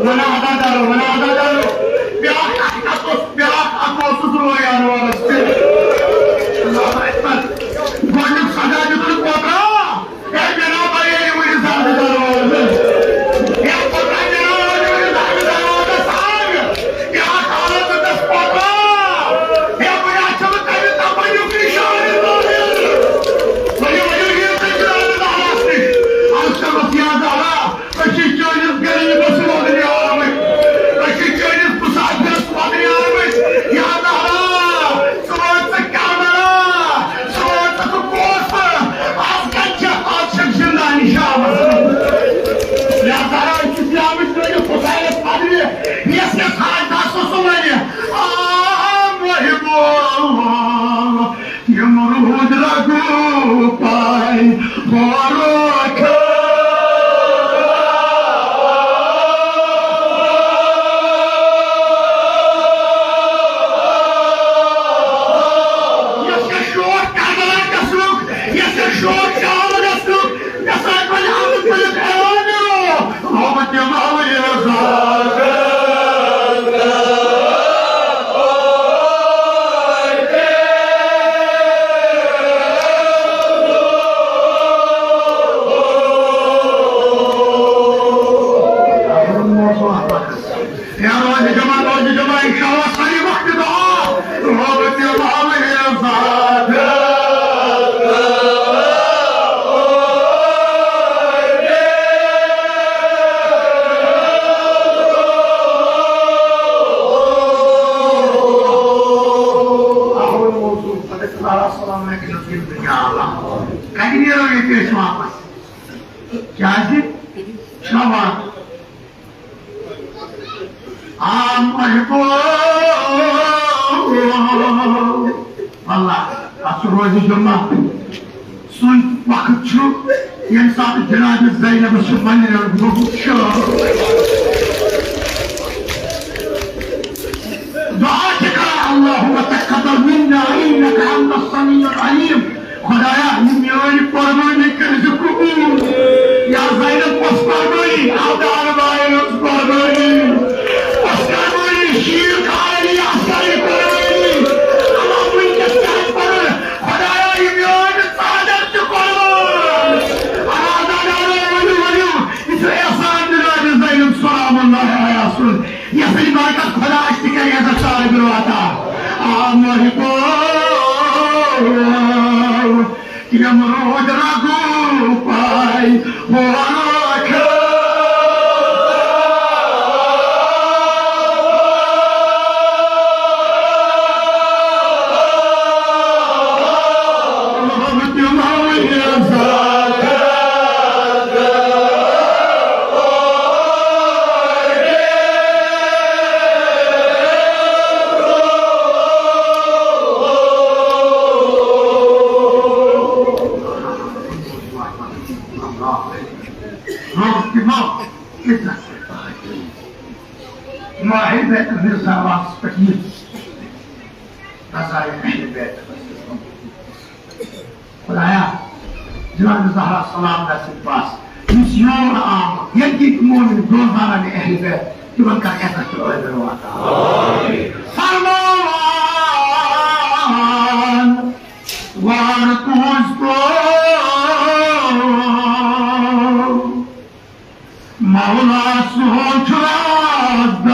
وَنان اَدا دَرو، وَنان اَدا دَرو۔ بیٛاکھ اَتھٕ کَتُتھ اوس، بیٛاکھ اَتھٕ اوسُس رویان وارَس پٮ۪ٹھ۔ اللہ اکبر۔ گۄڈٕنیُک سزا دیُتُن کوترا۔ ہے جناب، یہِ وٕنہِ زنٛگہٕ دروازٕ۔ ہے پوٚتُس جناب، یہِ وٕنہِ زنٛگہٕ دروازَس آو۔ یہِ ہا کھالو ژٕ تَس پوٚتُس۔ ہے وٕنہِ ہا چھُنہٕ تَمہِ تَپٲریُک نِشانہٕ ظٲہِر۔ ؤلِو، ؤلِو، یِیِو تُہۍ جناب زہراہَس نِش۔ عرض کَرُس، یا زہرا، أسۍ چھِ چٲنِس غریٖبَس وَدنہِ آمٕتۍ۔ أسۍ چھِ چٲنِس مُسافِرَس وَدنہِ آمٕتۍ۔ یا زہرا، ژٕ وَن ژٕ کیٛاہ وَنان؟ ژٕ وَن ژٕ، ژٕ کُس؟ آز کَتہِ چھَکھ؟ آز چھَکھ زِندہ نِشابَس منٛز۔ یا زہرا، أسۍ چھِ درٛامٕتۍ چٲنِس حُسینَس وَدنہِ، یَس یَس حاجتَس سُہ وَنہِ۔ آ، محبو، یِم روٗدۍ رَگو پاے ہورُکھ۔ یَس یَس شوق کربلا گژھنُک، یَس یَس شوق شام گژھنُک، یَس اَتہِ وَنہِ اَمہٕ کٔرِتھ اعلان۔ رحمت اللہ علیہ۔ یا روزِ جمعہ، روزِ جمعہ، انشاءاللہ، ساری وقت دعا۔ رحمت اللہ علیہ۔ السلام علیکم۔ کَتہِ نیرو ییٚتہِ أسۍ واپس؟ کیٛازِ؟ چھُنہ وَنان؟ آ محبوب، واللہ، اَتھ چھُ روزِ جمعہ۔ سُے وقت چھُ، ییٚمہِ ساتہٕ جناب زینبَس چھُ وَنہِ گوٚمُت شام۔ دعا چھِ کران، اللہم تقبل منا انک انت السمیع العلیم۔ خدایا، یہِ میٲنۍ قۄربٲنی کٔرۍ زِ قبوٗل۔ یا زینب، کۄس قۄربٲنی؟ آبدار بایَن ہٕنٛز قۄربٲنی۔ کۄس قۄربٲنی؟ شیٖر کھارن یا اَسکَرٕنۍ قۄربٲنی۔ اما وٕنکیٚس کیٛاہ آسہِ پَرُن؟ خدایا، یہِ میٲنۍ ژادر تہِ قۄربان۔ آبدار بایَن، ؤلِو، ؤلِو، یہِ چھُ احسان جناب زینب سلام اللہ علیہا سُنٛد۔ یَتھ سۭتۍ برکت خدا اَسہِ تہِ کَرِ عزت صاحب عطا۔ آ محبوب، یِم روٗدۍ رَگو پاے ہورُکھ۔ ماہِ بیت ہٕنٛدِس دروازس پٮ۪ٹھ یِتھ، رضایہِ اہلِ بیت۔ خدایا، جناب زہرا سلام نصیب پاس، یُس یور آو، ییٚتہِ کِتھ مومن دوستدارانہِ اہلِ بیت، تِمن کر عزت تہٕ عٲدٕ واتان۔ فرمان وار تُہنٛز تو مولا سون چھُ رازدار،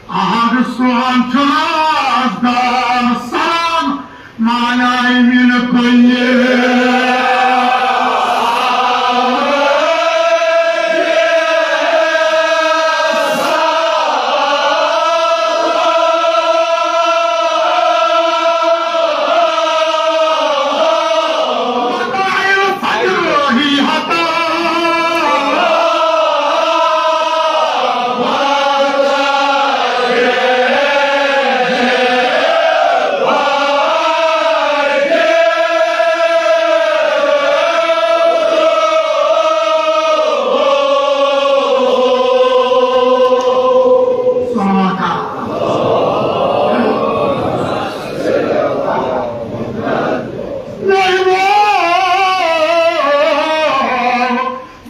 احد سون چھُ رازدار، سلام معنی من کل۔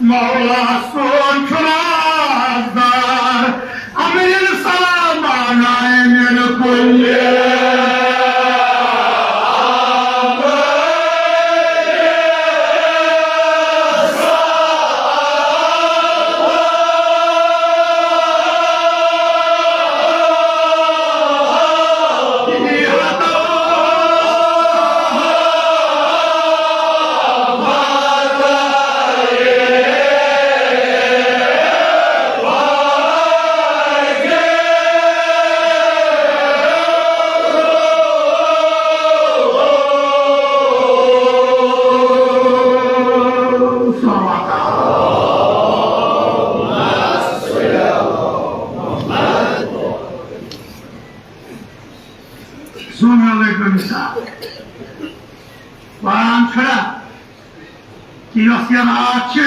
مولا سون چھُ رازدار، امر السلام آنائے من کل۔ سون علیکم صاحب۔ قرآن چھڑا کہ یۄس یہِ راتھ چھِ،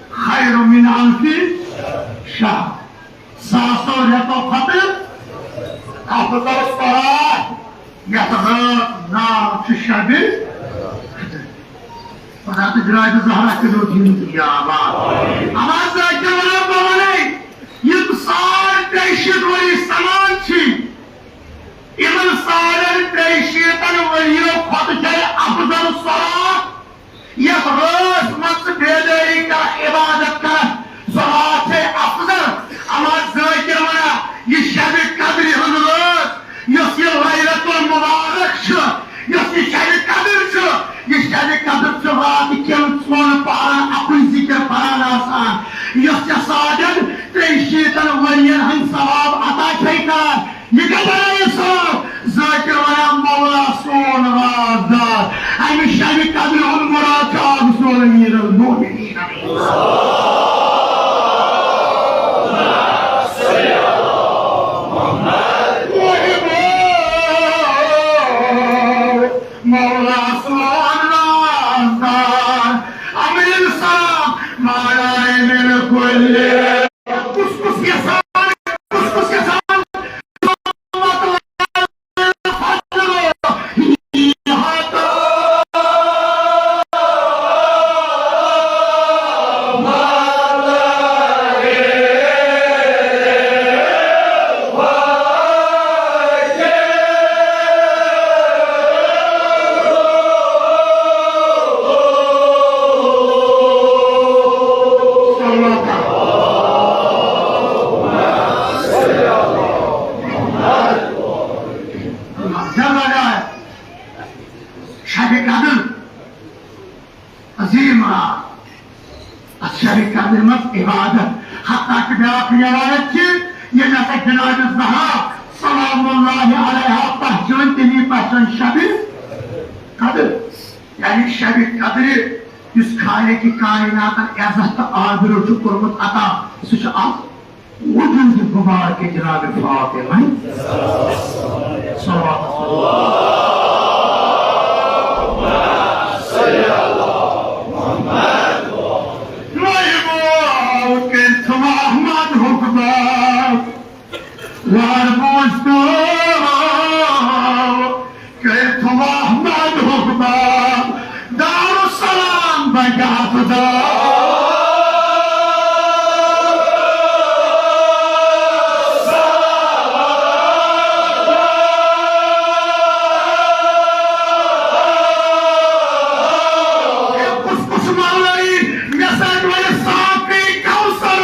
خیر من الف شہر، ساسو رٮ۪تو کھۄتہٕ افضل سۄ راتھ، یَتھ رٲژ ناو چھُ شبِ قدر۔ پتہٕ ہتہٕ جناب زہرا تہِ روٗد یِم تہِ یاد۔ اما ذٲکِر وَنان بہٕ وَنَے، یِم ساڑ ترٛےٚ شیٖتھ ؤری سَمان چھِ، یِمن ساڑن ترٛیٚیہِ شیٖتن ؤرِیو کھۄتہٕ چھےٚ افضل سۄ راتھ، یتھ رٲژ منٛز ژٕ بیدٲری کرکھ، عبادت کرکھ، سۄ راتھ چھے افضل۔ اما ذٲکِر ونان، یہِ شبِ قدرِ ہٕنٛز رٲژ، یۄس یہِ لیلۃ المبارک چھِ، یۄس یہِ شبِ قدر چھِ، یہِ شبِ قدر چھِ راتہٕ کٮ۪ن ژۄن پہرن اکُے ذِکِر پران آسان، یۄس ژےٚ ساڑن ترٛیٚیہِ شیٖتن ؤرین ہُنٛد ثواب عطا چھے کران۔ یہِ کتہِ آیہِ سۄ؟ ذٲکِر ونان مولا سون رازدار۔ امہِ شبِ قدرِ ہُنٛد مراد چھُ آز سون امیر المومنین۔ مولا سون رازدار۔ امر السلام آنائے من کل۔ کُس کُس یژھان، کُس کُس یژھان؟ شبِ قدر عظیم رات۔ اتھ شبِ قدر منٛز عبادت۔ حتیٰ کہ بیاکھ روایت چھِ، ییٚلہِ ہسا جناب زہرا سلام اللہ علیہا پہچٲنۍ، تٔمی پہچٲنۍ شبِ قدر۔ یعنی شبِ قدر یُس خالق کائناتن عزت تہٕ آبرو چھُ کوٚرمُت عطا، سُہ چھُ اکھ وجود مبارک جناب فاطمہ۔ صلوات۔ لایبو کٔرۍ تھوٚو احمد حُکمہ، وار بوٗزتو۔ کٔرۍ تھوٚو احمد حُکمہ، دارالسلام بنہِ افضل۔ کُس کُس مولوی مےٚ سۭتۍ وَنہِ ساقی کوثر؟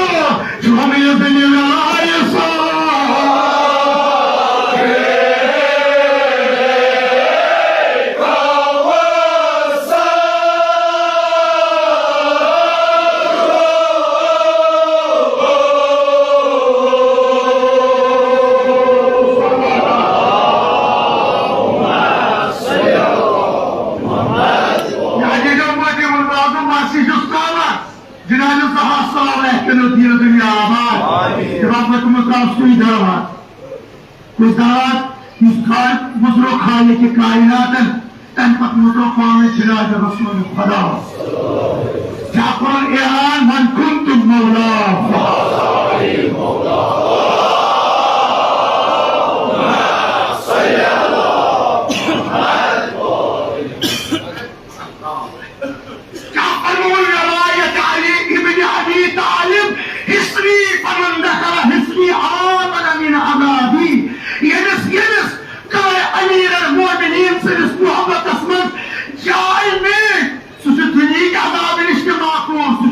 جناب زہرا سلام علیکم دین دنیا آباد۔ آمین۔ جناب، مےٚ کوٚرمُت ترٛاو سُے دعوت۔ کُس دعوت؟ یُس خالق، مُزرو خالق کائناتن، تَمہِ پتہٕ مُزرو پانے جناب رسول خدا۔ کیٛاہ کوٚرُن اعلان؟ من کنتم مولا۔ کیٛاہ فرمووُن روایت علی ابن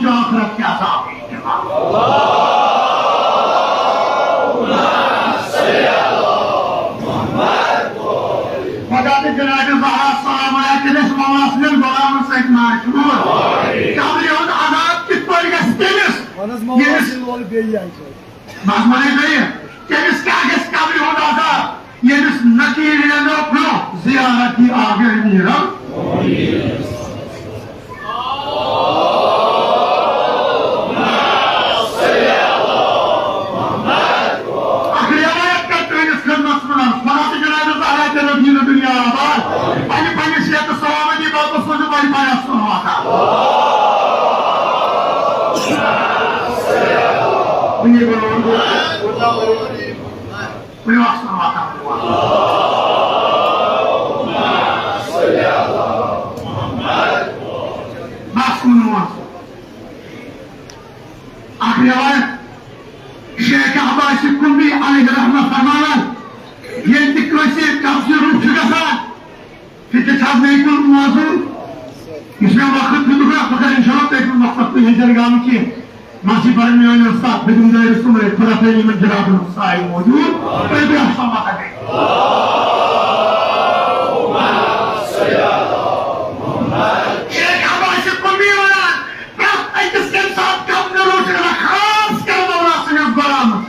آخرت کہِ عذابہٕ نِش نِوان۔ خدا تہٕ جناب زہرا سلام علیہا تٔمِس مٲلۍ سٕنٛدٮ۪ن غلامن سۭتۍ مشہوٗر۔ قبرِ ہُنٛد عذاب کِتھ پٲٹھۍ گژھِ تٔمِس؟ وَن حظ مٲلۍ ییٚمِس سٕنٛدۍ وول بیٚیہِ اَکہِ لَٹہِ۔ بس وَنے ژےٚ یہِ، تٔمِس کیٛاہ گژھِ قبرِ ہُنٛد عذاب؟ ییٚمِس نکیٖرینو برٛونٛہہ زیارت یی آگے نیرن۔ اکھ روایت کر تُہٕنٛدِس خدمتس منٛز، فرات جناب زہرا تہِ رٔٹۍ یہِ نہٕ دُنیا آباد۔ پننہِ پننہِ صحت تہٕ سلامتی باپتھ سوٗزِو بڑِ پایہِ اَسہِ صلوات۔ ؤنِو اکھ صلوات اکھ۔ بس ووٚنمو۔ اکھ روایت، شیخ عباس قمبی علیہ رحمہ فرماوان، ییٚلہِ تہِ کٲنٛسہِ قبض روح چھُ گژھان، فکر چھا مےٚ کُن موضوع؟ یُس مےٚ وقت دیُتُکھ نا، بہٕ کرٕ انشاءاللہ تٔتھۍ منٛز وقت تُہۍ ہیٚچھن گامہٕ کینٛہہ۔ مسجد پرن میٲنۍ وۄستاد، بہٕ دِمہٕ دٲرِس تِمن خۄدا تھٲیِن یِمن جنابن سایہِ موجود۔ تُہۍ بیٚہہ سلامت۔ شیخ عباس قمبی ونان، پرٛٮ۪تھ أکِس ییٚمہِ ساتہٕ قبض روح چھُ گژھان، خاص کر مولا سٕنٛدِس غلامس۔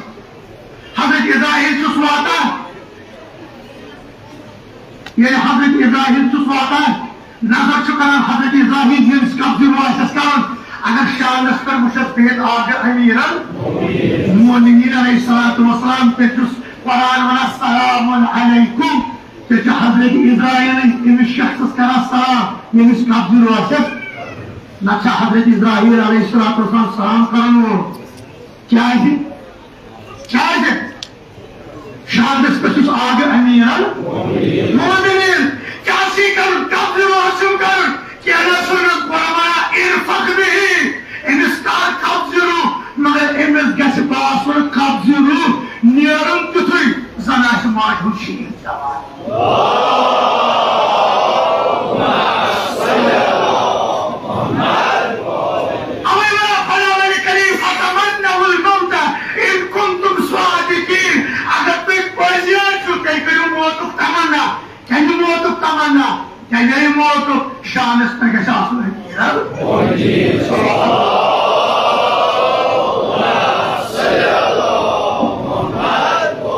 حضرت ابراہیٖم چھُس واتان، ییٚلہِ حضرت ابراہیٖم چھُس واتان، نظر چھُ کران حضرت ابراہیٖم ییٚمِس قبضہٕ روح آسٮ۪س کران، اگر شانس پٮ۪ٹھ وٕچھس بِہِتھ آگے امیٖرن مومنیٖن علیہ الصلوۃ والسلام، تیٚلہِ چھُس قرآن ونان، "سلام علیکم"، تیٚلہِ چھُ حضرت ابراہیٖم أمِس شخصس کران سلام، ییٚمِس قبضہٕ روح آسٮ۪س۔ نتہٕ چھا حضرت ابراہیٖم علیہ الصلوۃ والسلام سلام کران وول؟ کیازِ؟ کیازِ؟ شہادتس پٮ۪ٹھ چھُس آگے امیٖرن مومنیٖن۔ کیٛاہ چھُے کرُن؟ قبضہٕ روح چھُم کرُن۔ کینٛہہ نہ سا ووٚنُن، فرمایا، "ارفق بہ"، أمِس کر قبضہٕ روح، مگر أمِس گژھِ باسُن قبضہٕ روح نیرُن تیُتھُے زن آسہِ ماجہِ ہُنٛد شیٖن زٮ۪وان۔ اوے وَنان، فَلَا وَلِ کَلِی فَتَمَنَّوُا الْمَوْتَ إِن كُنتُمْ صَادِقِينَ۔ اگر تُہۍ پٔزۍ یٲرۍ چھِو، تُہۍ کٔرِو موتُک تمنا۔ کیٛازِ موتُک تمنا؟ کیٛازِ یہِ موتُک شانس پٮ۪ٹھ گژھِ آسُن حقیٖرت۔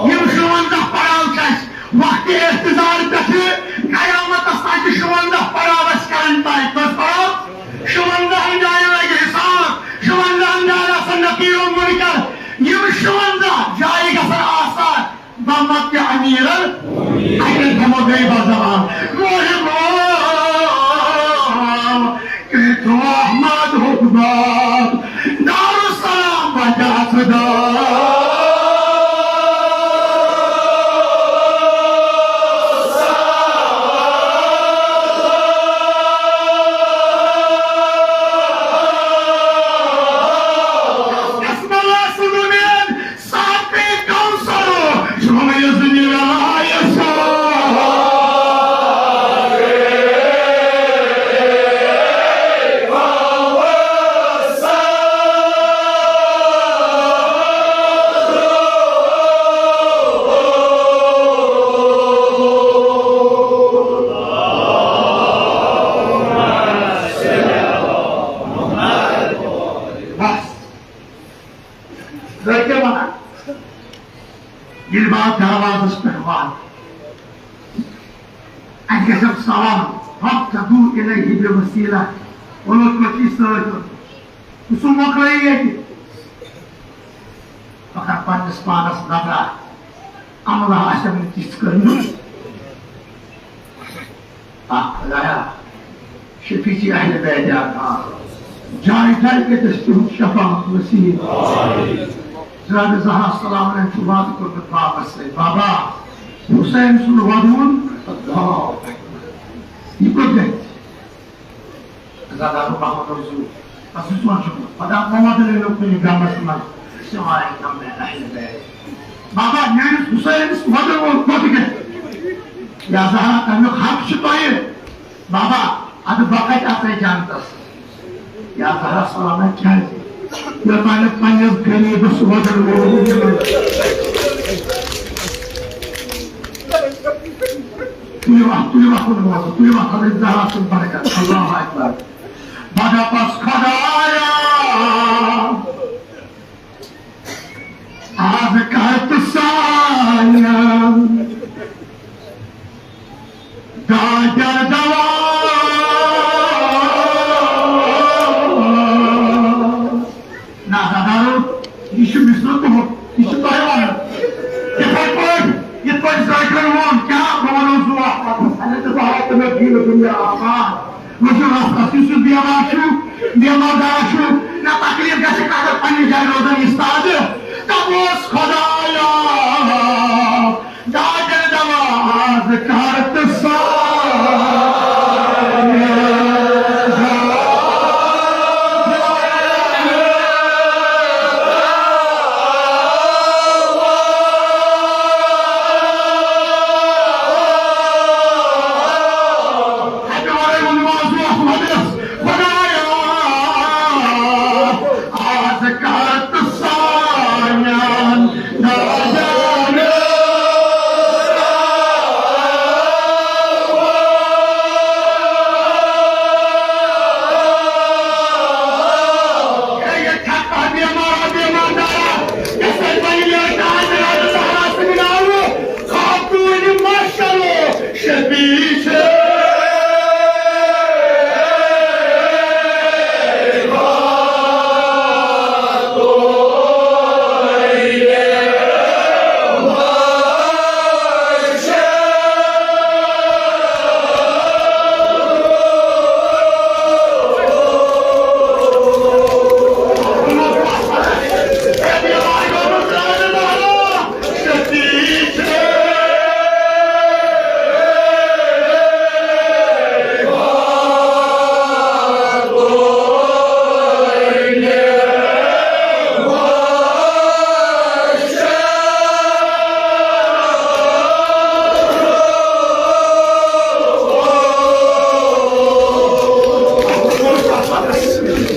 یِم شُوَنزاہ پڑاو چھِ اَسہِ۔ وقتِ احتضار پٮ۪ٹھٕ قیامتس تام چھِ شُوَنزاہ پڑاو اَسہِ کرٕنۍ طے۔ کٔژ پڑاو؟ شُوَنزاہَن جاین لگہِ حساب، شُوَنزاہَن جاین آسن نکیر و منکر۔ یِم شُوَنزاہ جایہِ گژھن آسان بمقتِ امیرن، اَتہِ ہٮ۪مو بیٚیہِ بہٕ زبان۔ محب کٔرِتھ احمد حکمت، دارالسلام بچا خدا۔ بسم اللہ سنو مین، ساقِ کوثر، شما یزنی ولایت۔ بس۔ تُہۍ کیٛاہ وَنان؟ ییٚلہِ بہٕ اَتھ دروازَس پٮ۪ٹھ واتہٕ، اَتہِ گژھن سوال، "فابتغوا الیہ الوسیلہ"، وَلہٕ کوٚت چھُ یہِ سۭتۍ اوٚنمُت؟ بہٕ چھُس مۄکلٲیِتھ ییٚتہِ۔ بہٕ کَرٕ پنٛنِس پانَس نظرہ۔ عملہ آسن نہٕ تِژھ کٔرمٕژ۔ آ خدایا، شفیع اہل بیت اطہار، جایہِ جایہِ گٔژھِس تِہُنٛد شفاعت نصیب۔ جناب زہرا سلام علیہا چھُ وعدٕ کوٚرمُت بابس سۭتۍ، بابا، حسین سُنٛد وَدُن، اللہ اکبر۔ یہِ کوٚت گژھِ؟ زدہ محمد رسول، بس زٕ ژور چھُ۔ پتہٕ آو محمد علی لوٚگ کُنہِ گامس منٛز، سوائے غم اہل بیت۔ بابا، میٲنِس حسینس وَدُن وول کوٚت گژھِ؟ یا زہرا، تمیُک حق چھُ تۄہہِ۔ بابا، اَدٕ بہٕ کَتہِ اَژَے جنتس؟ یا زہرا سلامہ کیٛازِ؟ یوٚتام نہٕ پننِس غریٖبس وزن ووت۔ تُلِو اکھ، تُلِو اکھ، تُلِو اکھ، تُلِو اکھ، حضرت زہرا سُنٛد برکت۔ اللہ اکبر۔ بہٕ دپس خدایا، از کر تہٕ سانٮ۪ن دادٮ۪ن دوا۔ نہ، دادارو، یہِ چھُ مِثرٕ تُہُنٛد، یہِ چھُ تۄہہِ وَنان۔ یِتھَے پٲٹھۍ، یِتھ پٲٹھۍ ذٲکرَن ووٚن، کیٛاہ بہٕ وَنو زُو اَکھ پَتہٕ، اَگر ژٕ ژٕ ہاوَکھ تہٕ مےٚ دیٖنہٕ دُنیا آسان۔ وٕچھِو، رَس رَس یُس یُس بٮ۪مار چھُ، بٮ۪مار دار چھُ، نہ تکلیٖف گژھِ، اگر پنٛنہِ جایہِ روزان یہِ سادٕ۔ دَپوس خۄدایا، دادٮ۪ن دوا از کر تہٕ سانٮ۪ن۔ اَمہِ وَرٲے ووٚن مازوٗ احمدس، خۄدایا، از کر تہٕ سانٮ۪ن دادٮ۪ن۔ اے، ییٚتہِ چھا کانٛہہ بٮ۪مارا، بٮ۪مار دارا، یَس سۭتۍ وۄنۍ یہِ ڈاے مِنٹ زہرا سٕنٛدِ ناوٕ خاتوٗنہِ محشرو شفیع چھِ۔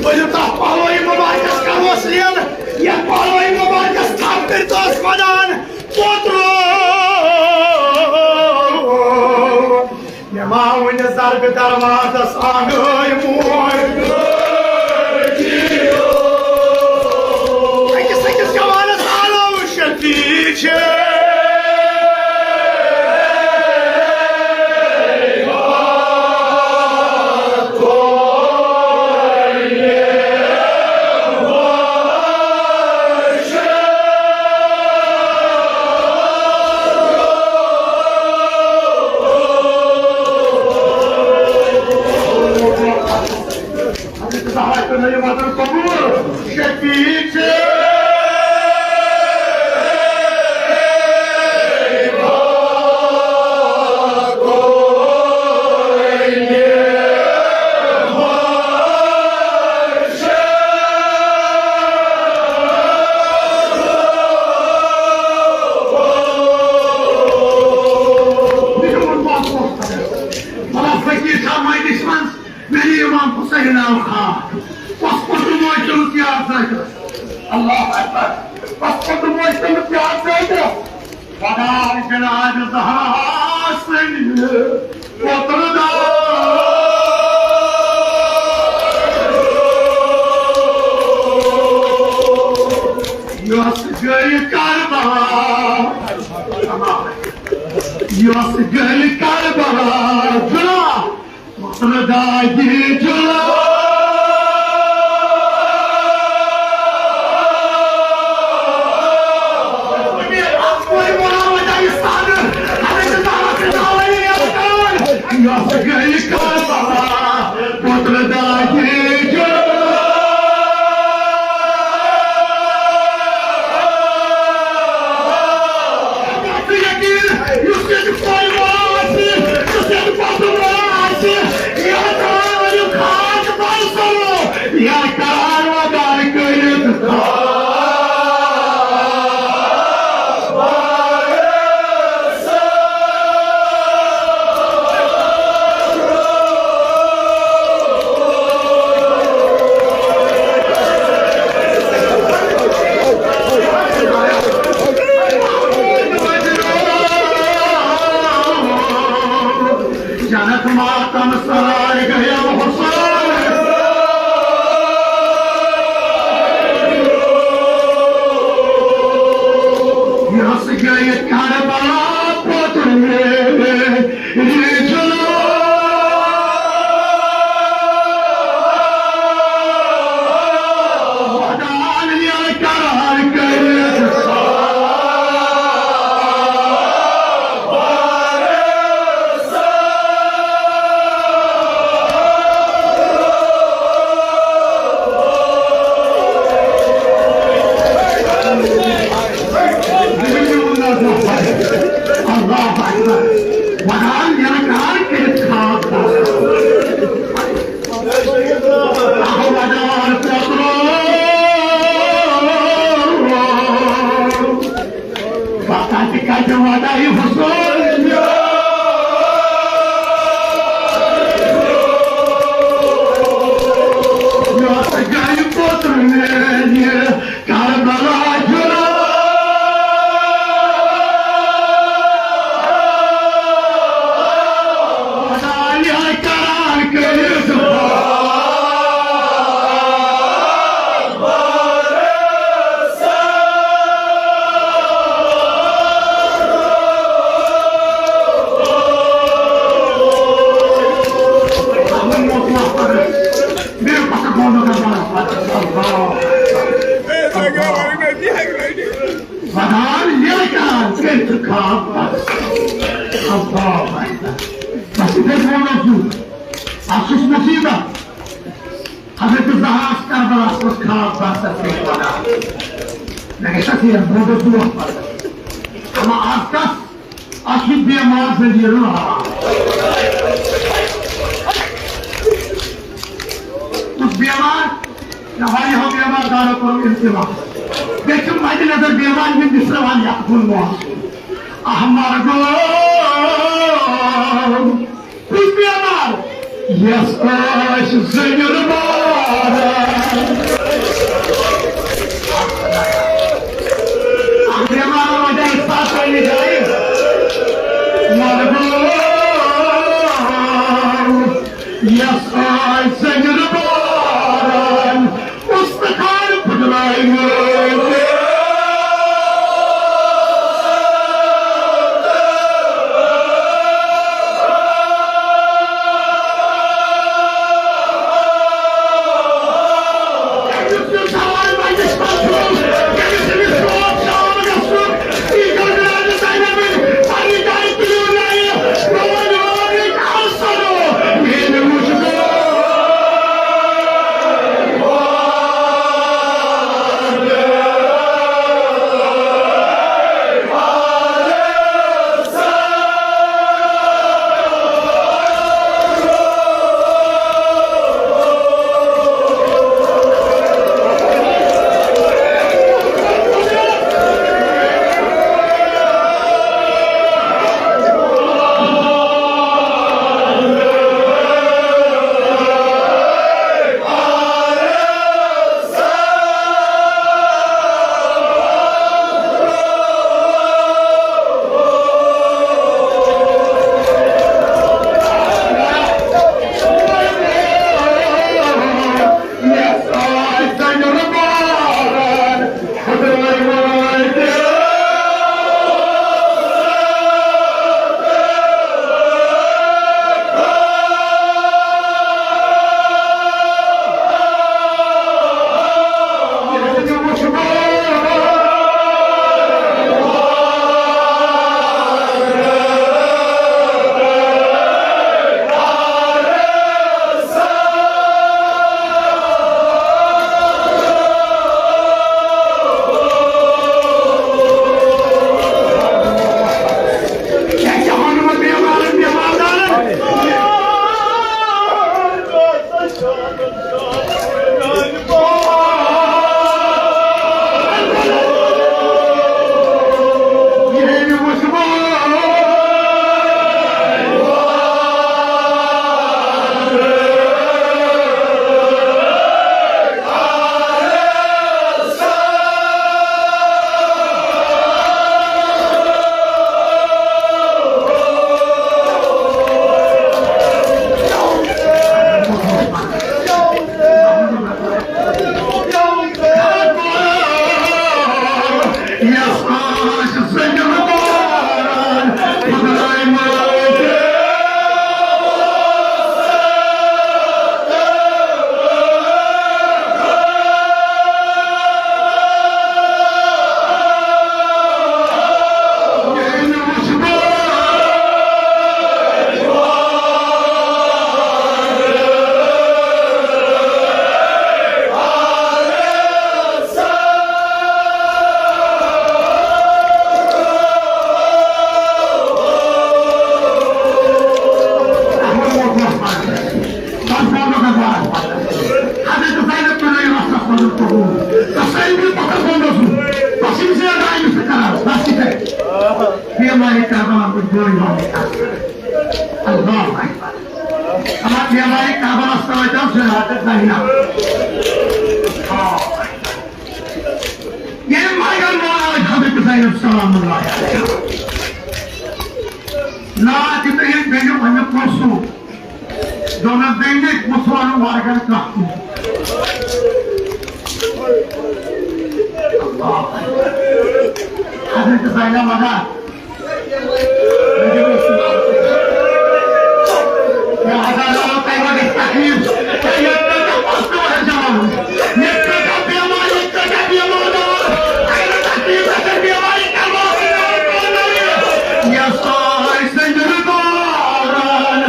ؤلِو تَتھ پَلوٕے مُبارکَس کَروس لینہٕ، یَتھ پَلوٕے مُبارکَس تھپھ کٔرۍ توس خۄداہَن پوٚترو۔ مےٚ ما وُنہِ ضربِ دروازس آنگٲے موج۔ أکِس أکِس جوانس آلو شفیع چھِ۔ حضرت زہرا کٔر نہٕ یہِ وطن قبوٗل۔ شفیع چھِ۔ مطلب، فقیٖر چھا مجلسہِ منٛز؟ مےٚ نِیہِ امام حسین آو خاک۔ پس پتہٕ موج تٔمِس یاد زٲجرس۔ اللہ اکبر۔ پس پتہٕ موج تٔمِس یاد زٲجرس۔ خۄداے جناب زہرا سٕنٛدِ پوترٕ دار۔ یۄس گٔے کربلا، یۄس گٔے کربلا، جناب۔ مطلب دادی جلال۔ یۄس گٔے کربلا، مطلب دادی جلال۔ یقین، یُس ییٚتہِ پویہِ وول آسہِ، یُس ییٚتہِ پَتہٕ وول آسہِ، یہِ ہسا ؤنِو خاص کربلا پوتُن میرے جلو۔ خدایَن ییٚلہِ قرار کٔرِتھ اللہ اکبر۔ ودان یلہٕ کار کٔرِتھ خاص کر۔ اہو ودان پوترو۔ پتہ تہِ کتہِ ودایہِ حسین۔ یۄس گرِ پوتُر میانہِ کربلا جُلو۔ خدایہ کران کٔرِتھ ودان ییٚلہِ کران کٔرِتھ خاص کر۔ اللہ اکبر۔ بس یِتھَے پٲٹھۍ اوس یہِ۔ اَتھ چھُس مُصیٖبت۔ حضرت زہراہَس کربلاہَس منٛز خاص باسَس پٮ۪ٹھ وَنان۔ مےٚ گژھِ اَتھ یہِ بوٚڑ دۄہ پَتہٕ۔ اَما آز کَس اَتھ چھُ بیمار زٔمیٖنَن ہاوان۔ کُس بیمار؟ نہ، واریاہو بیمار دارو کوٚرُن التماس۔ بیٚیہِ چھُ مَدِ نظر بیمار یِم مِصرٕ وَن یَتھ کُن وَن۔ احمر گوٚو کُس بیمار؟ یَس ٲسۍ زٔمیٖن باران۔ اَتھ بیمارَن وجہ اِسپات پنٛنہِ جایہِ۔ احمر گوٚو یَس ٲسۍ زٔمیٖن باران، اُستخار پھٕٹرٲومٕتۍ۔ تسلی پتھر بۄن اوسُس۔ تسلی سے ادائی سے کرار۔ بس یہِ کرِ۔ بیمارِ کربلا کُن جوڑ مالک۔ اللہ اکبر۔ اما بیمارِ کربلا سۭتۍ آو صراط زینب۔ ییٚلہِ مگر مولا حضرت زینب سلام اللہ علیہا۔ ناد دِتُن بیٚنہِ، وۄنۍ کُس سُہ؟ دوٚپنَس، بیٚنہِ، بہٕ ژھانہٕ ورگن کانٛہہ تہِ۔ اللہ اکبر۔ حضرت زینب وَنان، مےٚ ہسا آو تۄہہِ وۄنۍ تکلیٖف۔ تۄہہِ ییٚتہِ پٮ۪ٹھ پَتہٕ وَنہِ جوان۔ ییٚتہِ پٮ۪ٹھ بیمار، ییٚتہِ پٮ۪ٹھ بیمار جوان۔ اَسہِ تکلیٖف گژھن بیمارِ کربلا۔ یۄس آسہِ زِندٕ دوران۔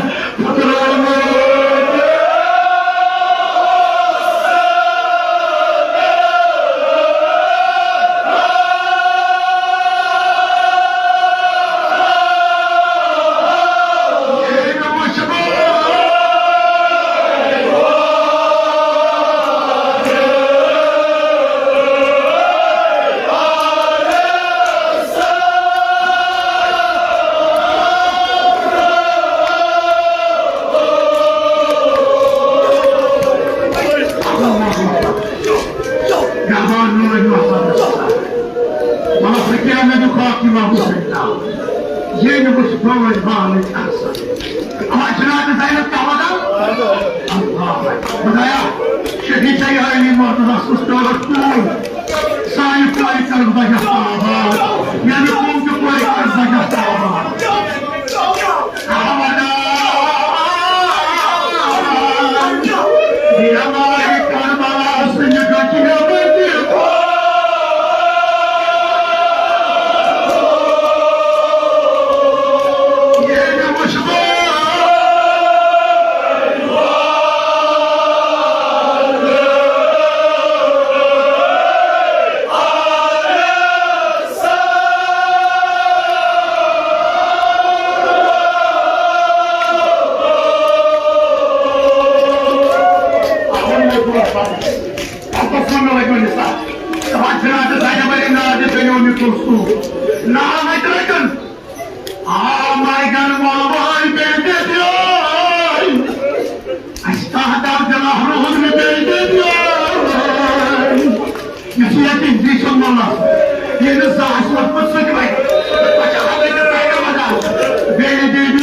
یَپٲرۍ نوٗرۍ محمد مصطفیٰ۔ وَلہٕ فقیٖر مےٚ دیُت خاکھ یہِ محمود سٕنٛدِ ناوٕ۔ ییٚمہِ وٕچھ بٲے بالٕچ آسان۔ اَما جناب زینب کیٛاہ وَنان؟ اللہ۔ خۄدایا، شہید چھےٚ یہِ عٲلی مرتضیٰ سٕنٛز ٹٲٹھ کوٗر۔ سانہِ کورِ کر بجا آباد۔ یعنی قوم کہِ کورِ کر بجا آباد۔ آباد۔ بیمارِ کربلا سٕنٛدِ گۄژھِ نٮ۪بر تہِ۔ ییٚلہِ وٕچھ بہٕ دپان چھِنہٕ اَتھ زَنہِ ؤری ناو دِتھ بَنیو مےٚ کُس سُہ۔ ناو اَتہِ رٔٹِن۔ آ، مَرگَن وَلوَے بیٚیہِ دِتھ یوٚرَے۔ اَسہِ کَتھ دَو دِلہ روٗد نہٕ بیٚیہِ دِتھ یوٚرَے۔ یُس ییٚتہِ یہِ چھُ مُلَس، ییٚمِس زانٛہہ آسہِ ووٚتھمُت سُہ تہِ وَنہِ، بہٕ چھُس اَتھ أکِس سایڈَس وَنان، بیٚیہِ دِتھ